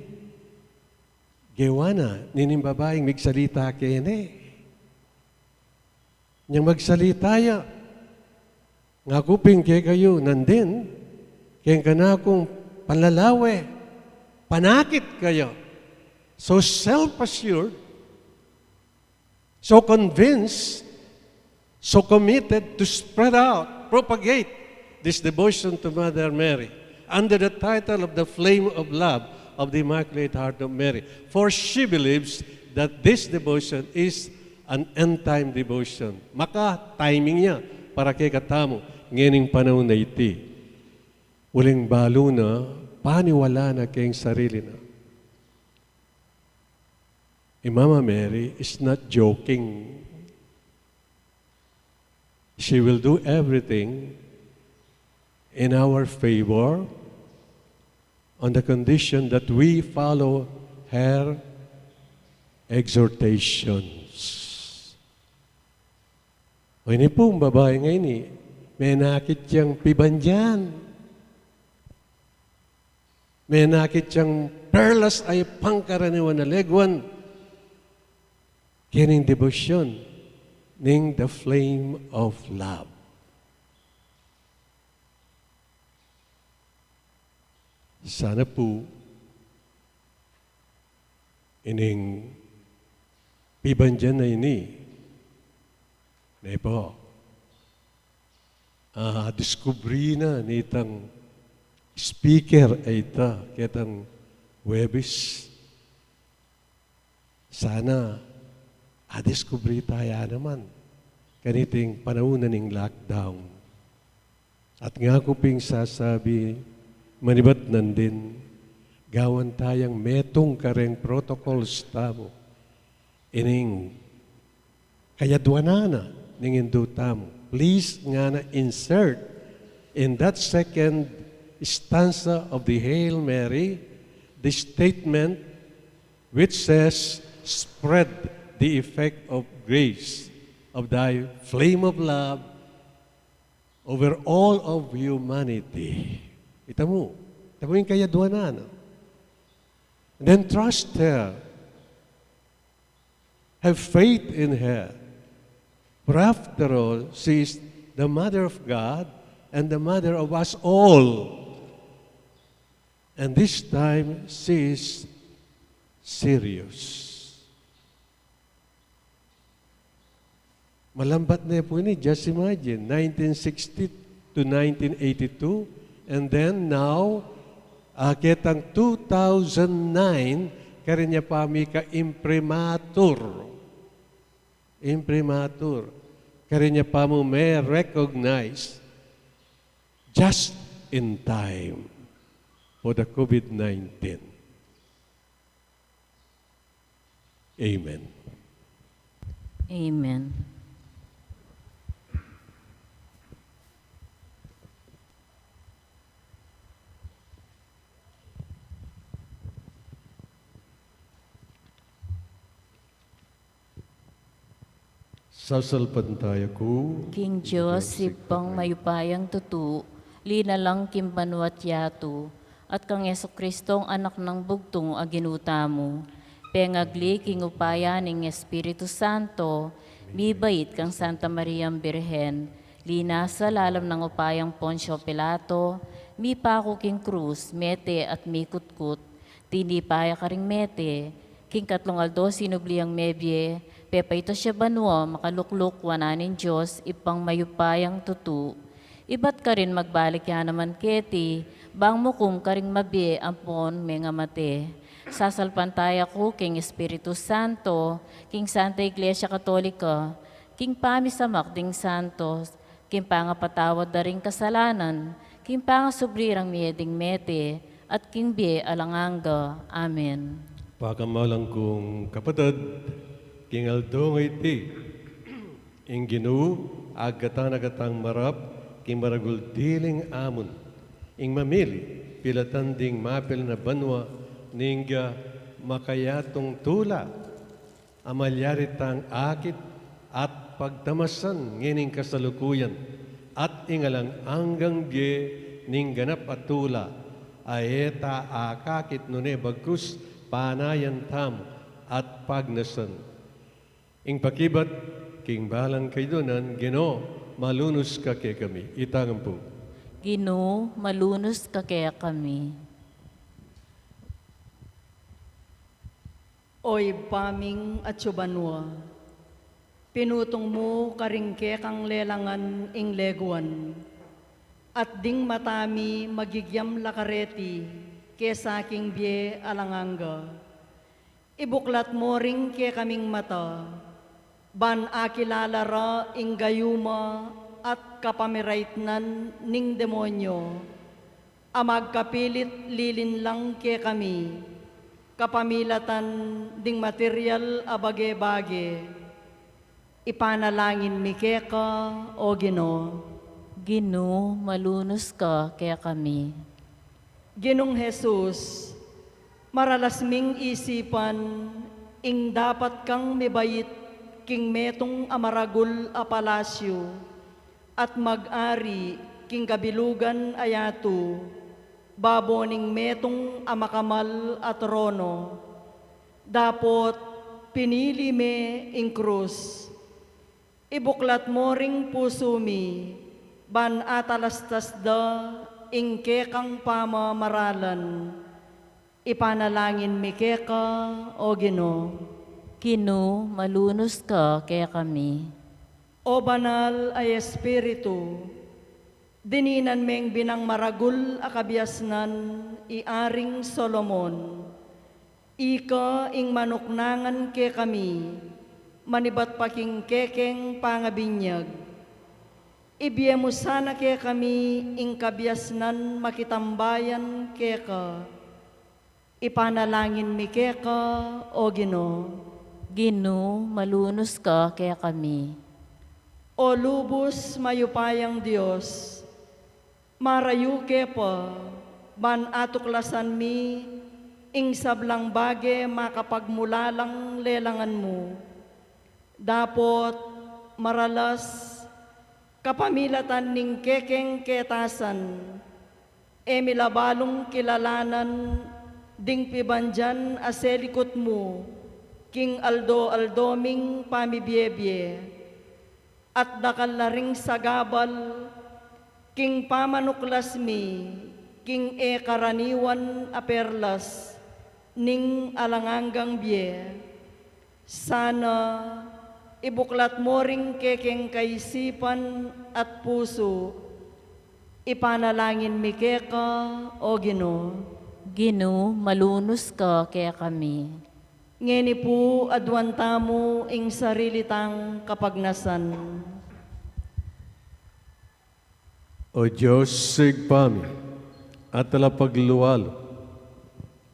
gewa na nining babaing migsalita keni. Nyang magsalita ya, ngaku pin kekayu nandin, keng kanakung panlalawe, panakit kaya. So self-assured, so convinced, so committed to spread out, propagate this devotion to Mother Mary under the title of the Flame of Love of the Immaculate Heart of Mary. For she believes that this devotion is an end-time devotion. Maka-timing ya para kekatamu ngening panaun a iti. Uling balu na, paniwala na keng sarili na. I Mama Mary is not joking. She will do everything in our favor on the condition that we follow her exhortations. O ini pung babai ngeni, menakit yang pibandian. Menakit yang perlas a pangkaraniwan a leguan keni king debosyon ning the flame of love. Sana pu ining pibandian a ini, ne pu, ah, diskubri na nitang speaker a ita ketang Huwebes. Sana, ah, diskubri taya naman kaniting panaun na ning lockdown. At ngaku ping sasabi, manibat nandin, gawan tayang metung kareng protocols tamu ining kayadwanan na ning indu tamu. Please ngana insert in that second stanza of the Hail Mary the statement which says, "Spread the effect of grace, of thy flame of love over all of humanity." Ita mu, ita mu ing kayadwanan na. And then trust her. Have faith in her. For after all, she is the mother of God and the mother of us all. And this time, she is serious. Malambat ne pu ini, just imagine, nineteen sixty to nineteen eighty-two, and then now, ah, ketang two thousand nine, karin ya pa mi ka imprimatur. Imprimatur. Karin ya pa mu me-recognize just in time for the COVID nineteen. Amen. Amen. Sasalpantaya ku king Dios, Ibpang mayupayang tutu, linalang king banua't yatu, at kang Jesucristo, Anak nang bugtung a Ginu tamu, pengagli king upaya ning Espiritu Santo, mibait kang Santa Mariang Birhen, linasa lalam nang upayang Poncio Pilato, mipaku king krus, mete at mikutkut, tinipa ya karing mete, king katlung aldo sinubli yang mebie, pepaitas ya banua, makalukluk wanan ning Dios, Ibpang mayupayang tutu. Ibat karin magbalik ya naman keti, bang mukum karing mabie ampon mengamate. Sasalpantaya ku king Espiritu Santo, king Santa Iglesia Katolika, king pamisamak ding santos, king pangapatawad da ring kasalanan, king pangasubli rang mie ding mete, at king bie alang angga. Amen. Pakamalan kung kapatad, king aldo ngeni, ing Ginu, agatan na katang marap, king maragul diling amun, ing mamili, pilatan ding mapilan a banua, ning, ah, makayatung tula, a malyari tang akit at pagtamasan ngening kasalukuyan, at ing alang anggang bie ning ganap a tula, a e ta akakit nune bagkus panayan tamu at pagnasan. Ing pakibat king balang kayduanan, Ginu, malunus ka kekami. Ita ngan pu. Ginu, malunus ka kekami. O Ibpa ming atsu banua, pinutung mu karing kekang lelangan ing leguan, at ding mata mi magigyam la kareti kesa king bie alang angga. Ibuklat mu ring kekaming mata, ban akilala ra ing gayuma at kapamiraitnan ning demonyo, a magkapilit lilinlang kekami, Kapamilatan ding material a bage-bage, ipanalangin mi keka, O Ginu. Ginu, malunus ka kekami. Ginung Jesus, maralas ming isipan ing dapat kang mibait king metung a maragul a palasyu at mag-ari king kabilugan a yatu, babo ning metung a makamal a trono. Dapot pinili me ing krus. Ibuklat mo ring pusu mi, ban atalastas da ing kekang pamamaralan. Ipanalangin mi keka, O Ginu. Ginu, malunus ka kekami. O Banal a Espiritu, dininan meng binang maragul a kabiasnan i Aring Solomon. Ika ing manuknangan kekami, manibat pa king kekeng pangabinyag. Ibie mu sana kekami ing kabiasnan makitambayan keka. Ipanalangin mi keka, O Ginu. Ginu, malunus ka kekami. O lubus mayupayang Dios, marayu ke pa ban atuklasan mi ing sablang bage makapagmulalang lelangan mu. Dapot maralas, kapamilatan ning kekeng ketasan, e mi la balung kilalanan ding pibandian a selikut mu king aldo-aldo ming pamibie-bie. At dakal la ring sagabal king pamanuklas mi king e karaniwan a perlas ning alang anggang bie. Sana ibuklat mo ring kekeng kaisipan at pusu. Ipanalangin mi keka, O Ginu. Ginu, malunus ka kekami. Ngeni pu, aduan tamu ing sarili tang kapagnasan. O Dios, Ibpa mi, a talapaglualu,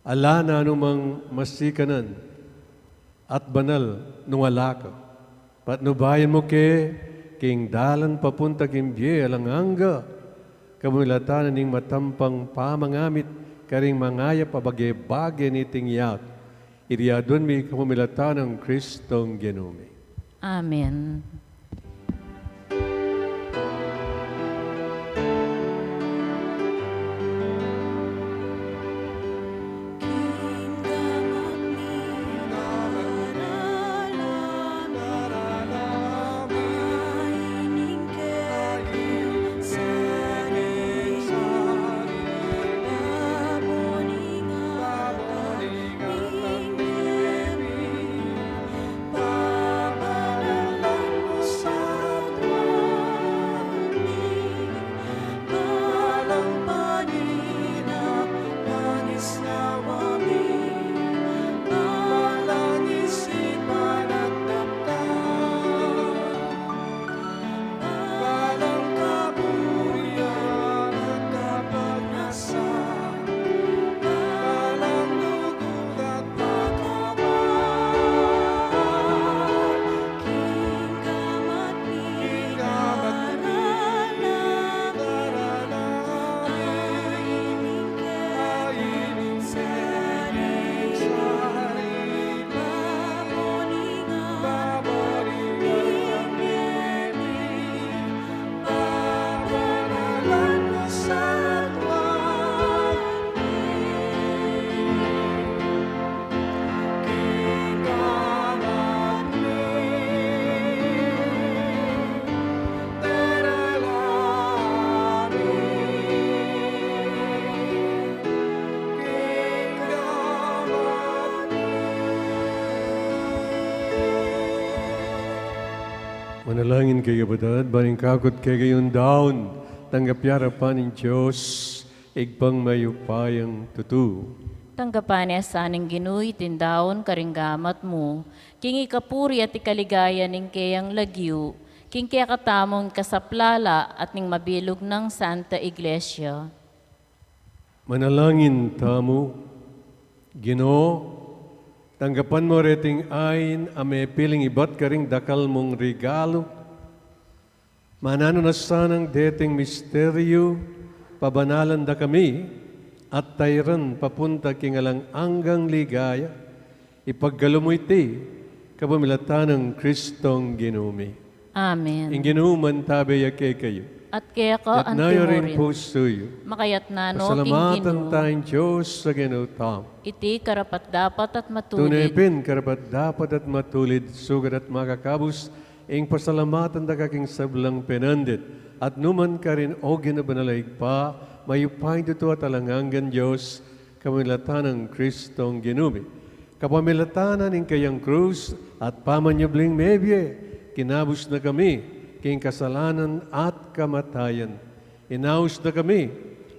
ala na anumang masikanan at banal nung ala ka, patnubayan mu ke king dalan papunta king bie alang angga, kapamilatan ning matampang pamangamit karing mangayap a bage-bage niting yatu. Iti aduan mi kapamilatan nang Kristong Ginu mi. Amen. Manalangin kayu, kapatad, ban ing kakut kekayung daun, tanggap ya arapan ning Dios, Ibpang mayupayang tutu. Tanggapan na sa ning Ginu iting daun karing gamat mu, king ikapuri at ikaligaya ning keyang lagyu, king kekatamung kasaplalan at ning mabilug nang Santa Iglesia. Manalangin tamu. Ginu, tanggapan mu reting ain a mepiling ibat karing dakal mung regalu. Mananu na sanang deting misteryu, pabanalan da kami, at tayran papunta king alang anggang ligaya. Ipagkalub mu iti kapamilatan nang Kristong Ginu mi. Amen. Ing Ginu mantabe ya kekayu. At keka mu rin. Itas yu ring pusu yu. Makaitas no king Ginu. Pasalamatan taya ing Dios a Ginu tamu. Iti karapat-dapat at matulid. Tune pin karapat-dapat at matulid, sukat at makakabus, ing pasalamatan da ka king sablang penandit, at nu man karin, o Ginu banal a Ibpa, mayupayang tutu at alang anggang Dios, kapamilatan nang Kristong Ginu mi. Kapamilatan na ning kayang krus at pamanyubling mebie, kinabus na kami king kasalanan at kamatayan. Inaus na kami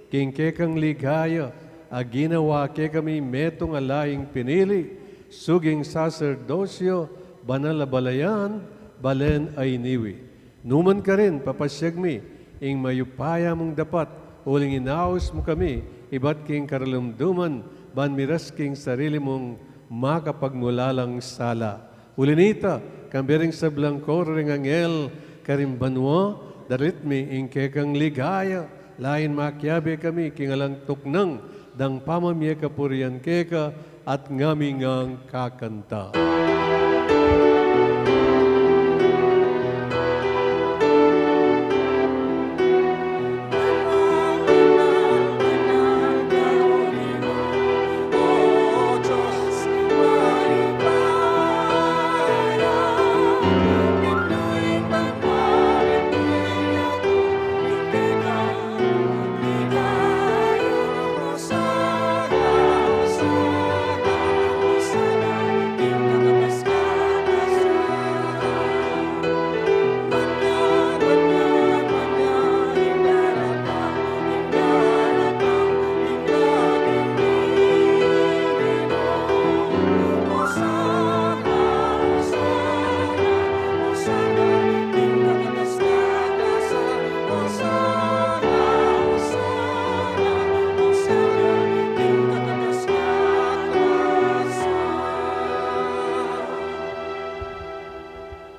king kekang ligaya, a ginawa kekami metung a laing pinili, suging saserdosyo, banal a balayan, balen a iniwi. Nu man karin, papasiag mi ing mayupaya mung dapat, uling inaus mu kami ibat king karalumduman, ban miras king sarili mung makapagmulalang sala. Uli na nita, kambe ring sablang koro ring anghel karin banua, dalit mi ing kekang ligaya, lain makiabe kami king alang tuknang dang pamamie kapurian keka, at ngami ngang kakanta.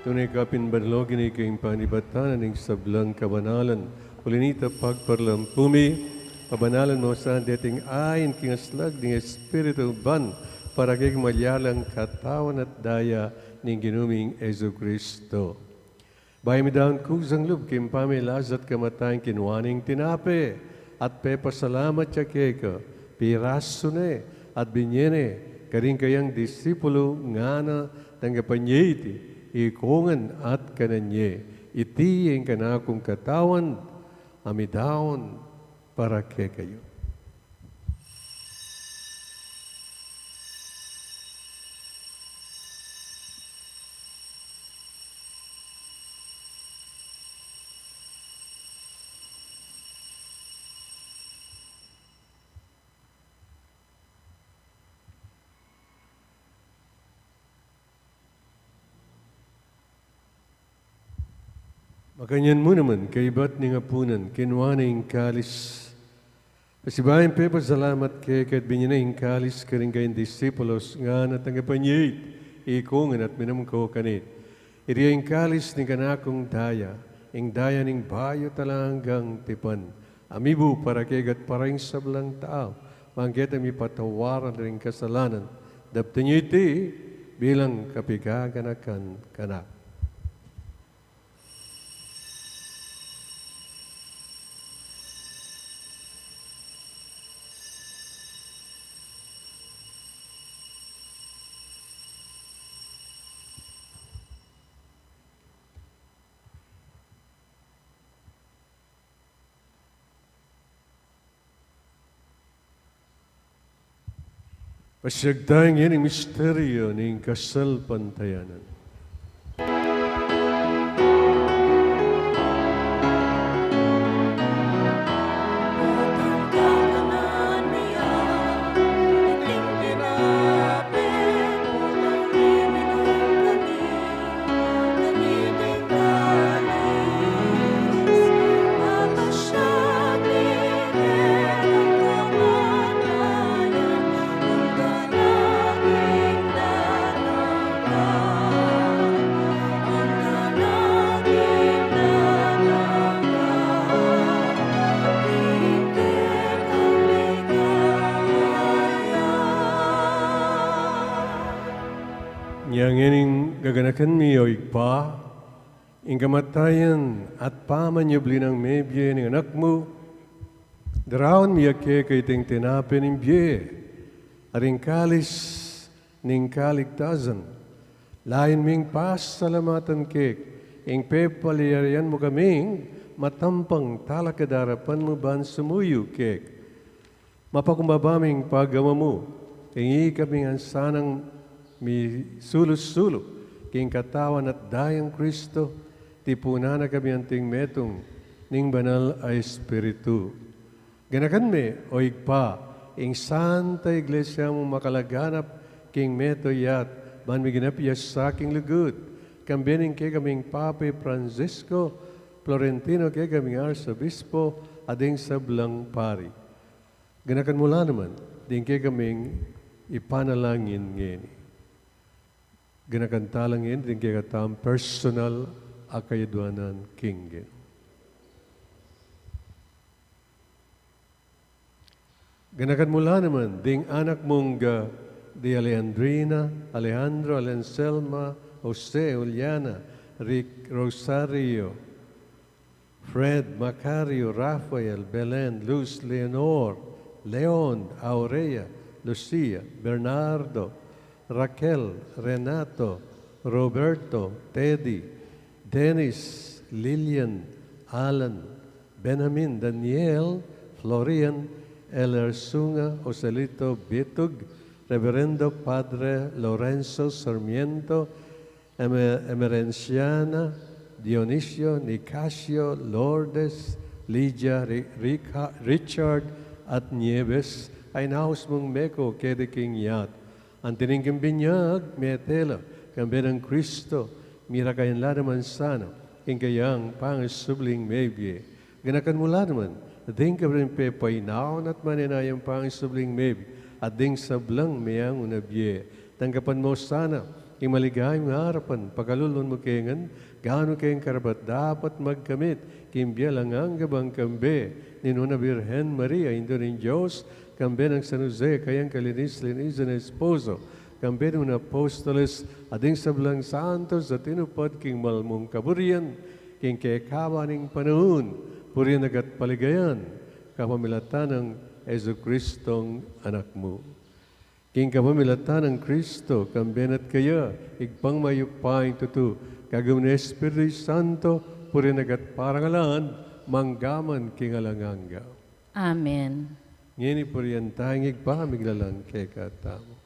Tune kapin banal, o Ginu, ika ing panibatan ning sablang kabanalan. Uli na nita, pagparalampu mi, pabanalan mu sa deting ain king aslag ning Espiritu ban para kekami maging katawan at daya ning Ginu ming Jesucristo. Bayu midaun kusang lub king pamilasa at kamatayan, kinua ne ing tinape, at pepasalamat ya keka, pirasu ne, at binie ne karing kayang disipulu, ngana, tanggapan ye iti ikongan at kanan ye, iti ing kanakung katawan, a midaun para kekayu. Makanyan mu naman, kaybat ning apunan, kinua ne ing kalis. Pasibayu yang pepasalamat keka, binie ne ing kalis karing kayang disipulus, ngana, tanggapan ye iti ikongan at minum kayu kaniti. Iti ing kalis ning kanakung daya, ing daya ning bayu at alang anggang tipan, a mibu para kekayu at para king sablang tau, ban keta mipatawaran la ring kasalanan. Daptan ye iti bilang kapaganakan kanaku. Pasiag taya ngeni ing misteryu ning kasalpantayanan. Inya ngening gaganakan mi, O Ibpa, ing kamatayan at pamanyubli nang mebie ning Anak mu, daraun mi ya keka iting tinape ning bie at ing kalis ning kaligtasan. Layun ming pasalamatan keka ing pepalyarian mu kaming matampang talakad king arapan mu ban sumuyu keka. Mapakumbaba ming pagama mu, ing ikaming sanang misulu-sulu king katawan at dayang Kristo, tipunan na kami anting metung ning Banal a Espiritu. Ganakan me, O Ibpa, ing Santa Iglesia mung makalaganap king metung yat, ban miganap ya sa king lugud, kambe ning kekaming Papa Francisco, Florentino, kekaming Arsobispo, at ding sablang pari. Ganakan mu la naman ding kekaming ipanalangin ngeni. Ganakan tala ngeni ding kekatamung personal a kayadwanan king Ginu. Ganakan mu la naman ding anak mung, ah, di Alejandrina, Alejandro, Alenselma, Jose, Juliana, Rick, Rosario, Fred, Macario, Rafael, Belen, Luz, Leonor, Leon, Aurea, Lucia, Bernardo, Raquel, Renato, Roberto, Teddy, Dennis, Lilian, Alan, Benjamin, Daniel, Florian, Eler Sunga, Joselito Bitug, Reverendo Padre Lorenzo Sarmiento, Eme-, Emerenciana, Dionisio, Nicasio, Lourdes, Lydia, Ri-, Rica-, Richard, at Nieves, a inaus mung meko keti king yat. Anti ning king binyag, mete la, kambe nang Kristo, mirakayan la naman sana ing kayang pangasubling mebie. Ganakan mu la naman ding kabie ning pepainaun at manenayang pangasubling mebie, at ding sablang meangu na bie. Tanggapan mu sana ing maligayang arapan, pakalulwan mu kami ngan, gawang kami karapat-dapat magkamit king bie alang angga bang kambe ning Nuan a Birhen Maria, Indu ning Dios, kambe nang San Jose, kayang kalinis-linisan a esposo, kambe nung apostoles, at ding sablang santos a tinupad king mal mung kaburian, king kekaban ning panaun, purian ka at paligayan, kapamilatan nang Jesucristong Anak mu. King kapamilatan nang Kristo, kambe na at kaya, Ibpang mayupayang tutu, kagum ning Espiritu Santo, purian ka at parangalan, mangga man king alang angga. Amen. Ngeni purian taya ing Ibpa, miglalang kekatamu.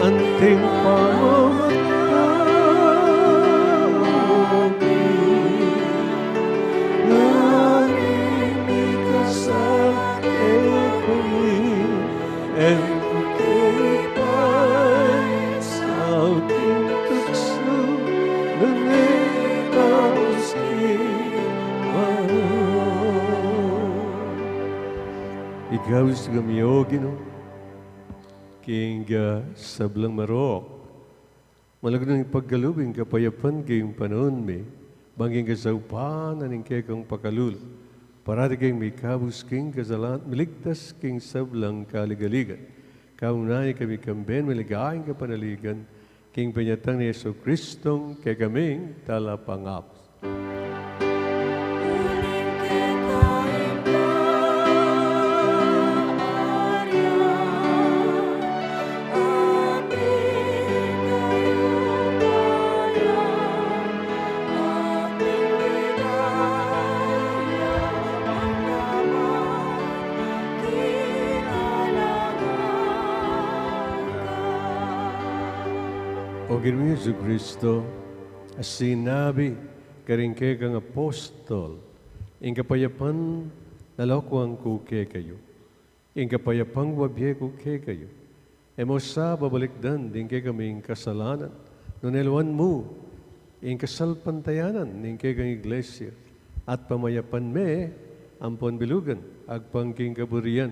Anting pamamatau mi, nganit mikasakit kami, ing paisaul king tuksu, nune ikabus king marok. Ikabus kami, O Ginu, king, ah, sablang marok. Malugud nang ipagkalub ing kapayapan king panaun mi, bang king kasaupan na ning kekang pakalulu, parati keng mikabus king kasalan, miligtas king sablang kaligaligan. Kaunahan ya kami kambe ning maligayang kapanaligan, king panyatang nang Jesucristong kekaming Talapangabus. O Ginu ming Jesucristo, a sinabi karing kekang apostol, ing kapayapan lakuan ku kekayu, ing kapayapan ku bibie ku kekayu. E mu sa babalikdan ding kekaming kasalanan, nune lawan mu ing kasalpantayanan ning kekang Iglesia, at pamayapan me ampon bilugan agpang king kaburian,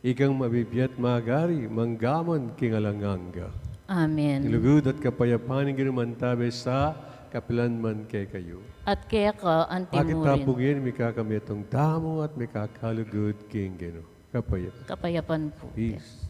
ikang mabibie at magari manggaman king alang angga. Amen. Ing lugud at kapayapan ning Ginu mantabe sa kapilan man kekayu. At keka anti mu rin. Pakit ta pu ngeni mikakametung tamu at mikakalugud king Ginu. Kapayapan. Kapayapan pu. Peace.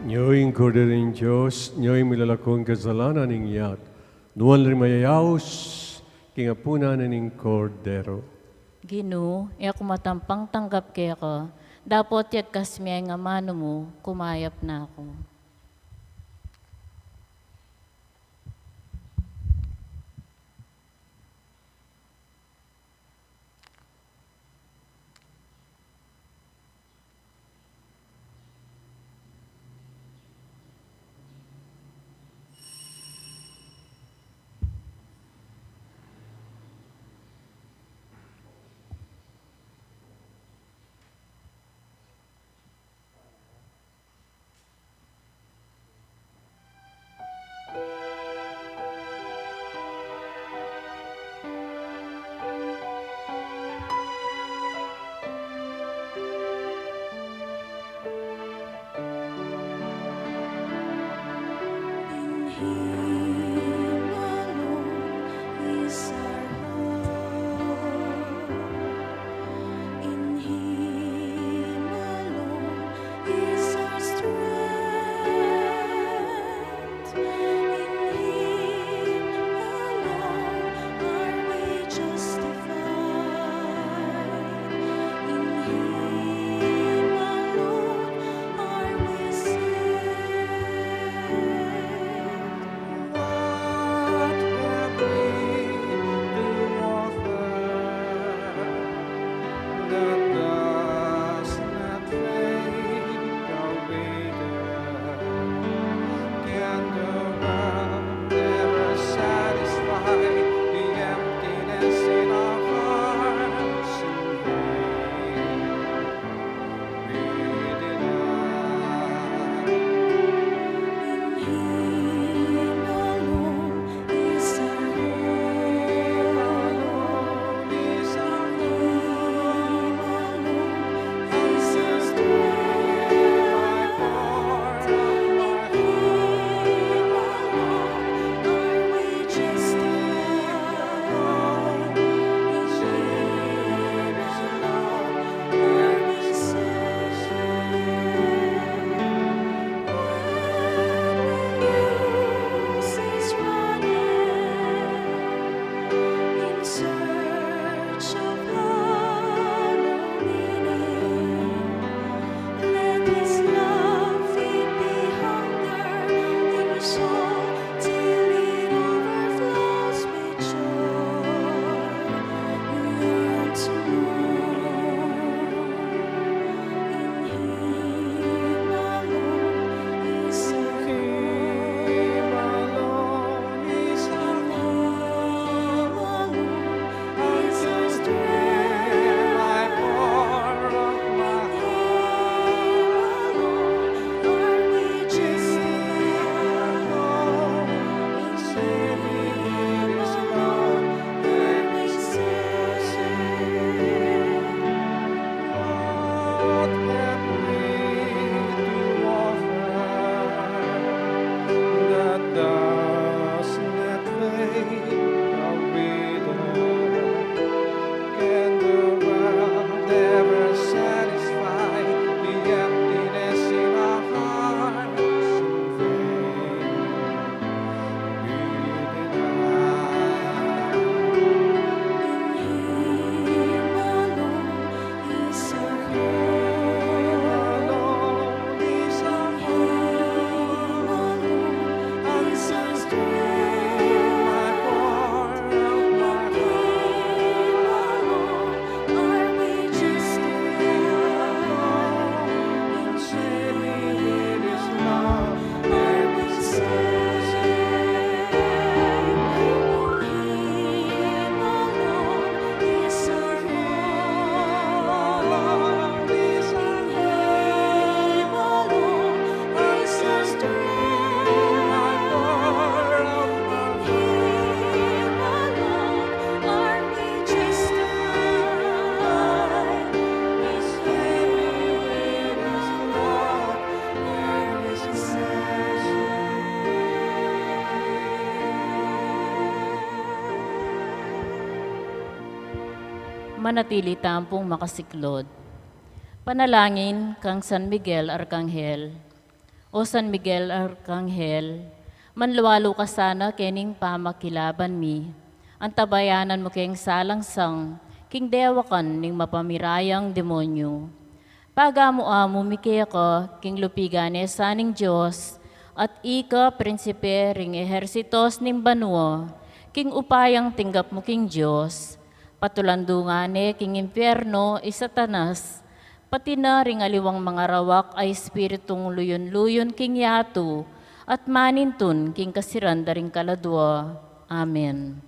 Nyo ing Kordero ning Dios, nyo ing milalako king kasalanan ning yatu. Nuan la ring mayayaus king apunan ning Kordero. Ginu, e ku matampang tanggap keka, dapot yagkas me ing amanu mu, kumayap na ku. Manatili tampung makasiklod. Panalangin kang San Miguel Arkanghel. O San Miguel Arkanghel, manlualu ka sana kening pamakilaban mi. Antabayanan mu keng salangsang king dewakan ning mapamirayang demonyu. Pagamu-amu mi keka king lupigan ne sa ning Dios, at ika prinsipe ring ehersitos ning banua, king upayang tinggap mu king Dios, patulandu nga ne king impierno i Satanas, pati na ring aliwang mangarawak a espiritung luyun-luyun king yatu, at manintun king kasiran da ring kaladua. Amen.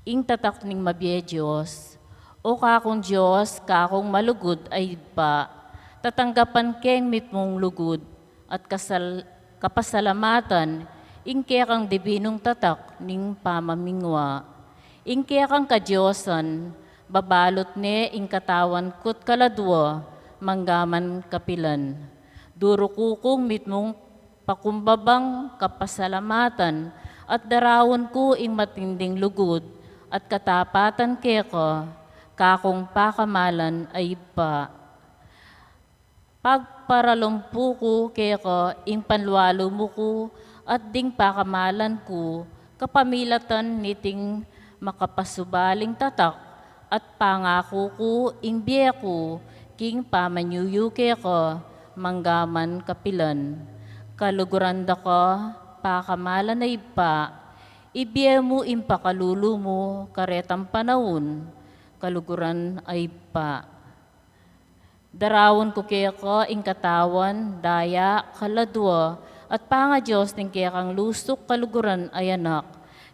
Ing tatak ning mabie Dios. O kakung Dios, kakung malugud a Ibpa, tatanggapan keng mitmung lugud at kasal-, kapasalamatan ing kekang dibinung tatak ning pamamingwa. Ing kekang kadiosan, babalut ne ing katawan ku't kaladua, manggaman kapilan. Duruku kung mitmung pakumbabang kapasalamatan, at daraun ku ing matinding lugud at katapatan keka, kakung pakamalan a Ibpa. Pagparalumpu ku keka ing panlualu mu ku at ding pakamalan ku, kapamilatan niting makapasubaling tatak at pangaku ku ing bie ku king pamanyuyu keka, manggaman kapilan. Kaluguran da ka, pakamalan a Ibpa, ibie mu ing pakalulu mu karetang panaun, kaluguran a Ibpa. Daraun ku keka ing katawan, daya, kaladua, at pangadios ning kekang lusuk kaluguran a Anak,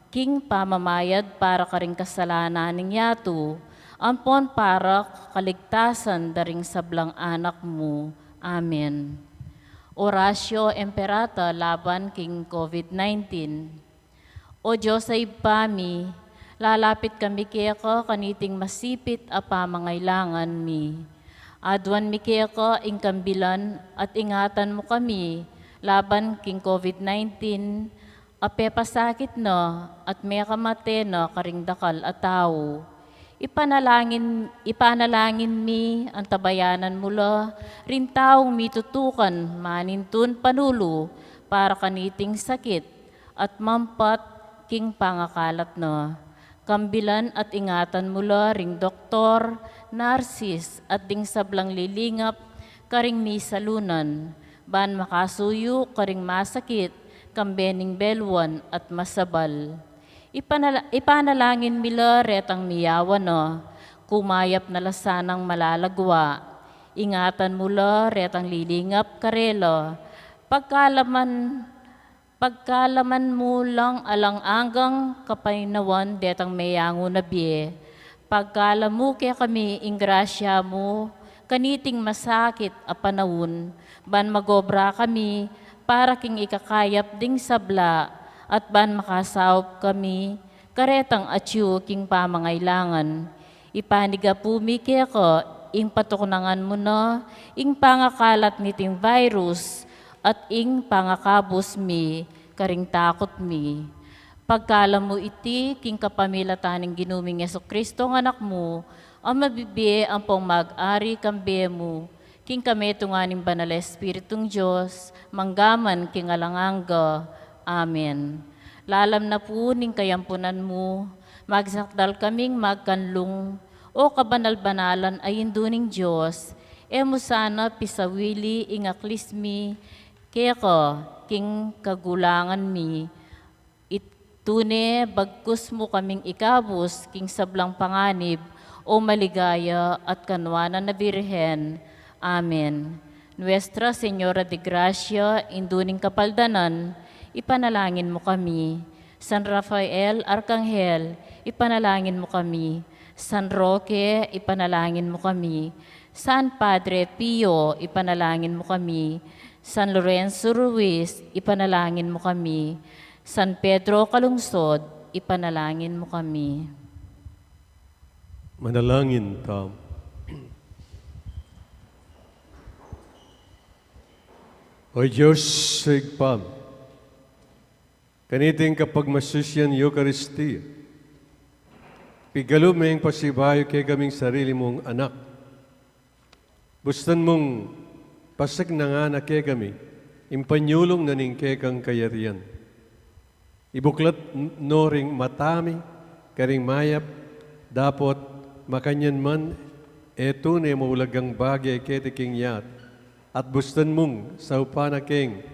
king pamamayad para karing kasalanan ning yatu, ampon para kaligtasan da ring sablang anak mu. Amen. Oratio Imperata laban king COVID nineteen. O Dios a Ibpa mi, lalapit kami keka kaniting masipit a pamangailangan mi. Aduan mi keka ing kambilan at ingatan mu kami laban king COVID nineteen, a pepasakit na at mekamate na karing dakal a tau. Ipanalangin, ipanalangin mi, antabayanan mu la ring taung mitutukan manintun panulu para kaniting sakit at mampat king pangakalat na. Kambilan at ingatan mu la ring doktor, narsis, at ding sablang lilingap karing misalunan, ban makasuyu karing masakit, kambe ning beluan at masabal. Ipanala-, ipanalangin mi la retang miyawa na, kumayap na la sanang malalagwa. Ingatan mu la retang lilingap karela. Pagkalaman, pagkalaman mu lang alang anggang kapaynawan detang meyangu na bie. Pagkalamu kekami ing grasya mu, kaniting masakit a panaun, ban magobra kami para king ikakayap ding sabla, at ban makasaup kami karetang atyu king pamangailangan. Ipanigapu mi keka ing patuknangan mu na ing pangakalat niting virus at ing pangakabus mi karing takut mi. Pagkalam mu iti king kapamilatan ning Ginu ming Jesucristo a Anak mu, a mabibie ampong mag-ari kambe mu, king kametungan ning Banal a Espiritung Dios, manggaman king alang angga. Amen. Lalam na pu ning kayampunan mu, magsakdal kaming magkanlung, O kabanal-banalan a Indu ning Dios, e mu sana pisawili ing aklis mi keka king kagulangan mi, Tune bagkus mu kaming ikabus king sablang panganib, O maligaya at kanuanan a Birhen. Amen. Nuestra Señora de Gracia, Indu ning Kapaldanan, ipanalangin mu kami. San Rafael Arkanghel, ipanalangin mu kami. San Roque, ipanalangin mu kami. San Padre Pio, ipanalangin mu kami. San Lorenzo Ruiz, ipanalangin mu kami. San Pedro Calungsod, ipanalangin mu kami. Manalangin tamu. O Dios, Ibpa mi, Kaniting kapagmasusyan Eukaristia, pigalub meng pasibayu kekaming sarili mung anak. Bustan mung pasiknangan na kekami ing panyulung na ning kekang kayarian. Ibuklat n-, no ring mata mi karing mayap, dapot makanyan man e tune maulagang bage keti king yat, at bustan mung saupan na keng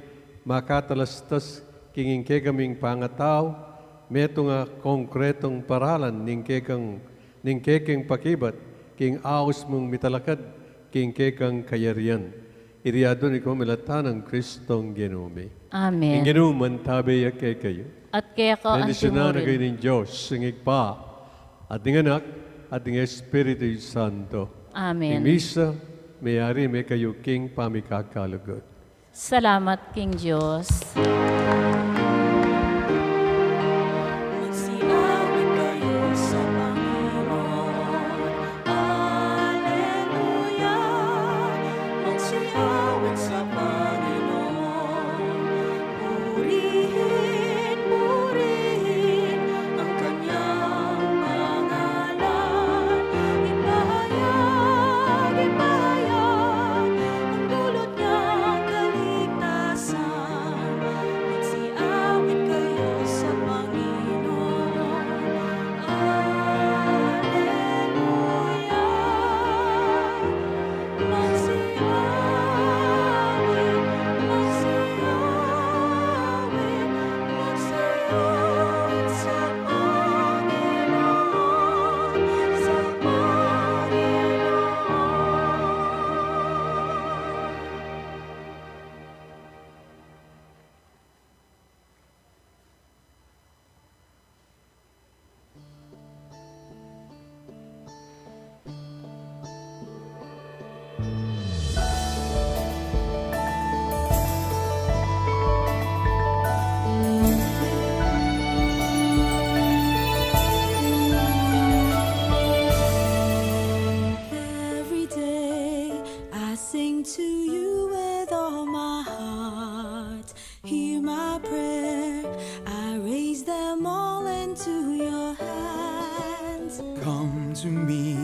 makatalastas king ing kekaming pangatau, metung a konkretong paralan ning kekang, ning kekeng pakibat king aus mung mitalakad king kekang kayarian. Iti adwan ing pamilatan nang Kristong Ginu mi. Amen. Ing Ginu mantabe ya kekayu. At keka antimurin. Bendisyunan na kayu ning Dios, ing Ibpa, at ning Anak, at ning Espiritu Santo. Amen. Ing misa meyari me kayu king pamikakalugud. Salamat king Dios. Magsiawit kayu sa Panginoon. Aleluya. Magsiawit sa Panginoon. Purihin, purihin ang kanyang pangalan. Ipahayag, ipahayag ang dulot niyang kaligtasan. Magsiawit kayu sa Panginoon. Aleluya. Magsiawit, magsiawit, magsiawit sa Panginoon, sa Panginoon. Every day I sing to you with all my heart. Hear my prayer, I raise them all into your hands. Come to me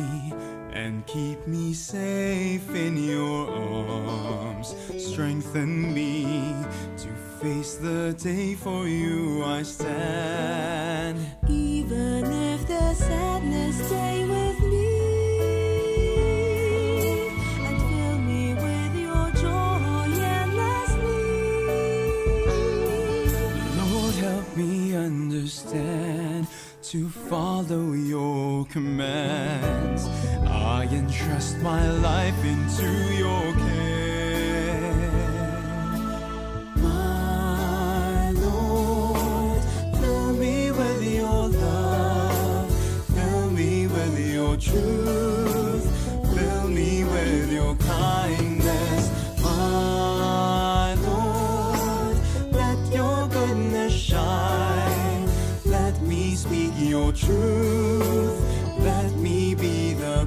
and keep me safe in your arms. Strengthen me to face the day for you I stand. Even if the sadness stay with me, and fill me with your joy endlessly. Lord, help me understand to follow your commands. I entrust my life into your care. My Lord, fill me with your love, fill me with your truth, fill me with your kindness. My Lord, let your goodness shine, let me speak your truth, let me be the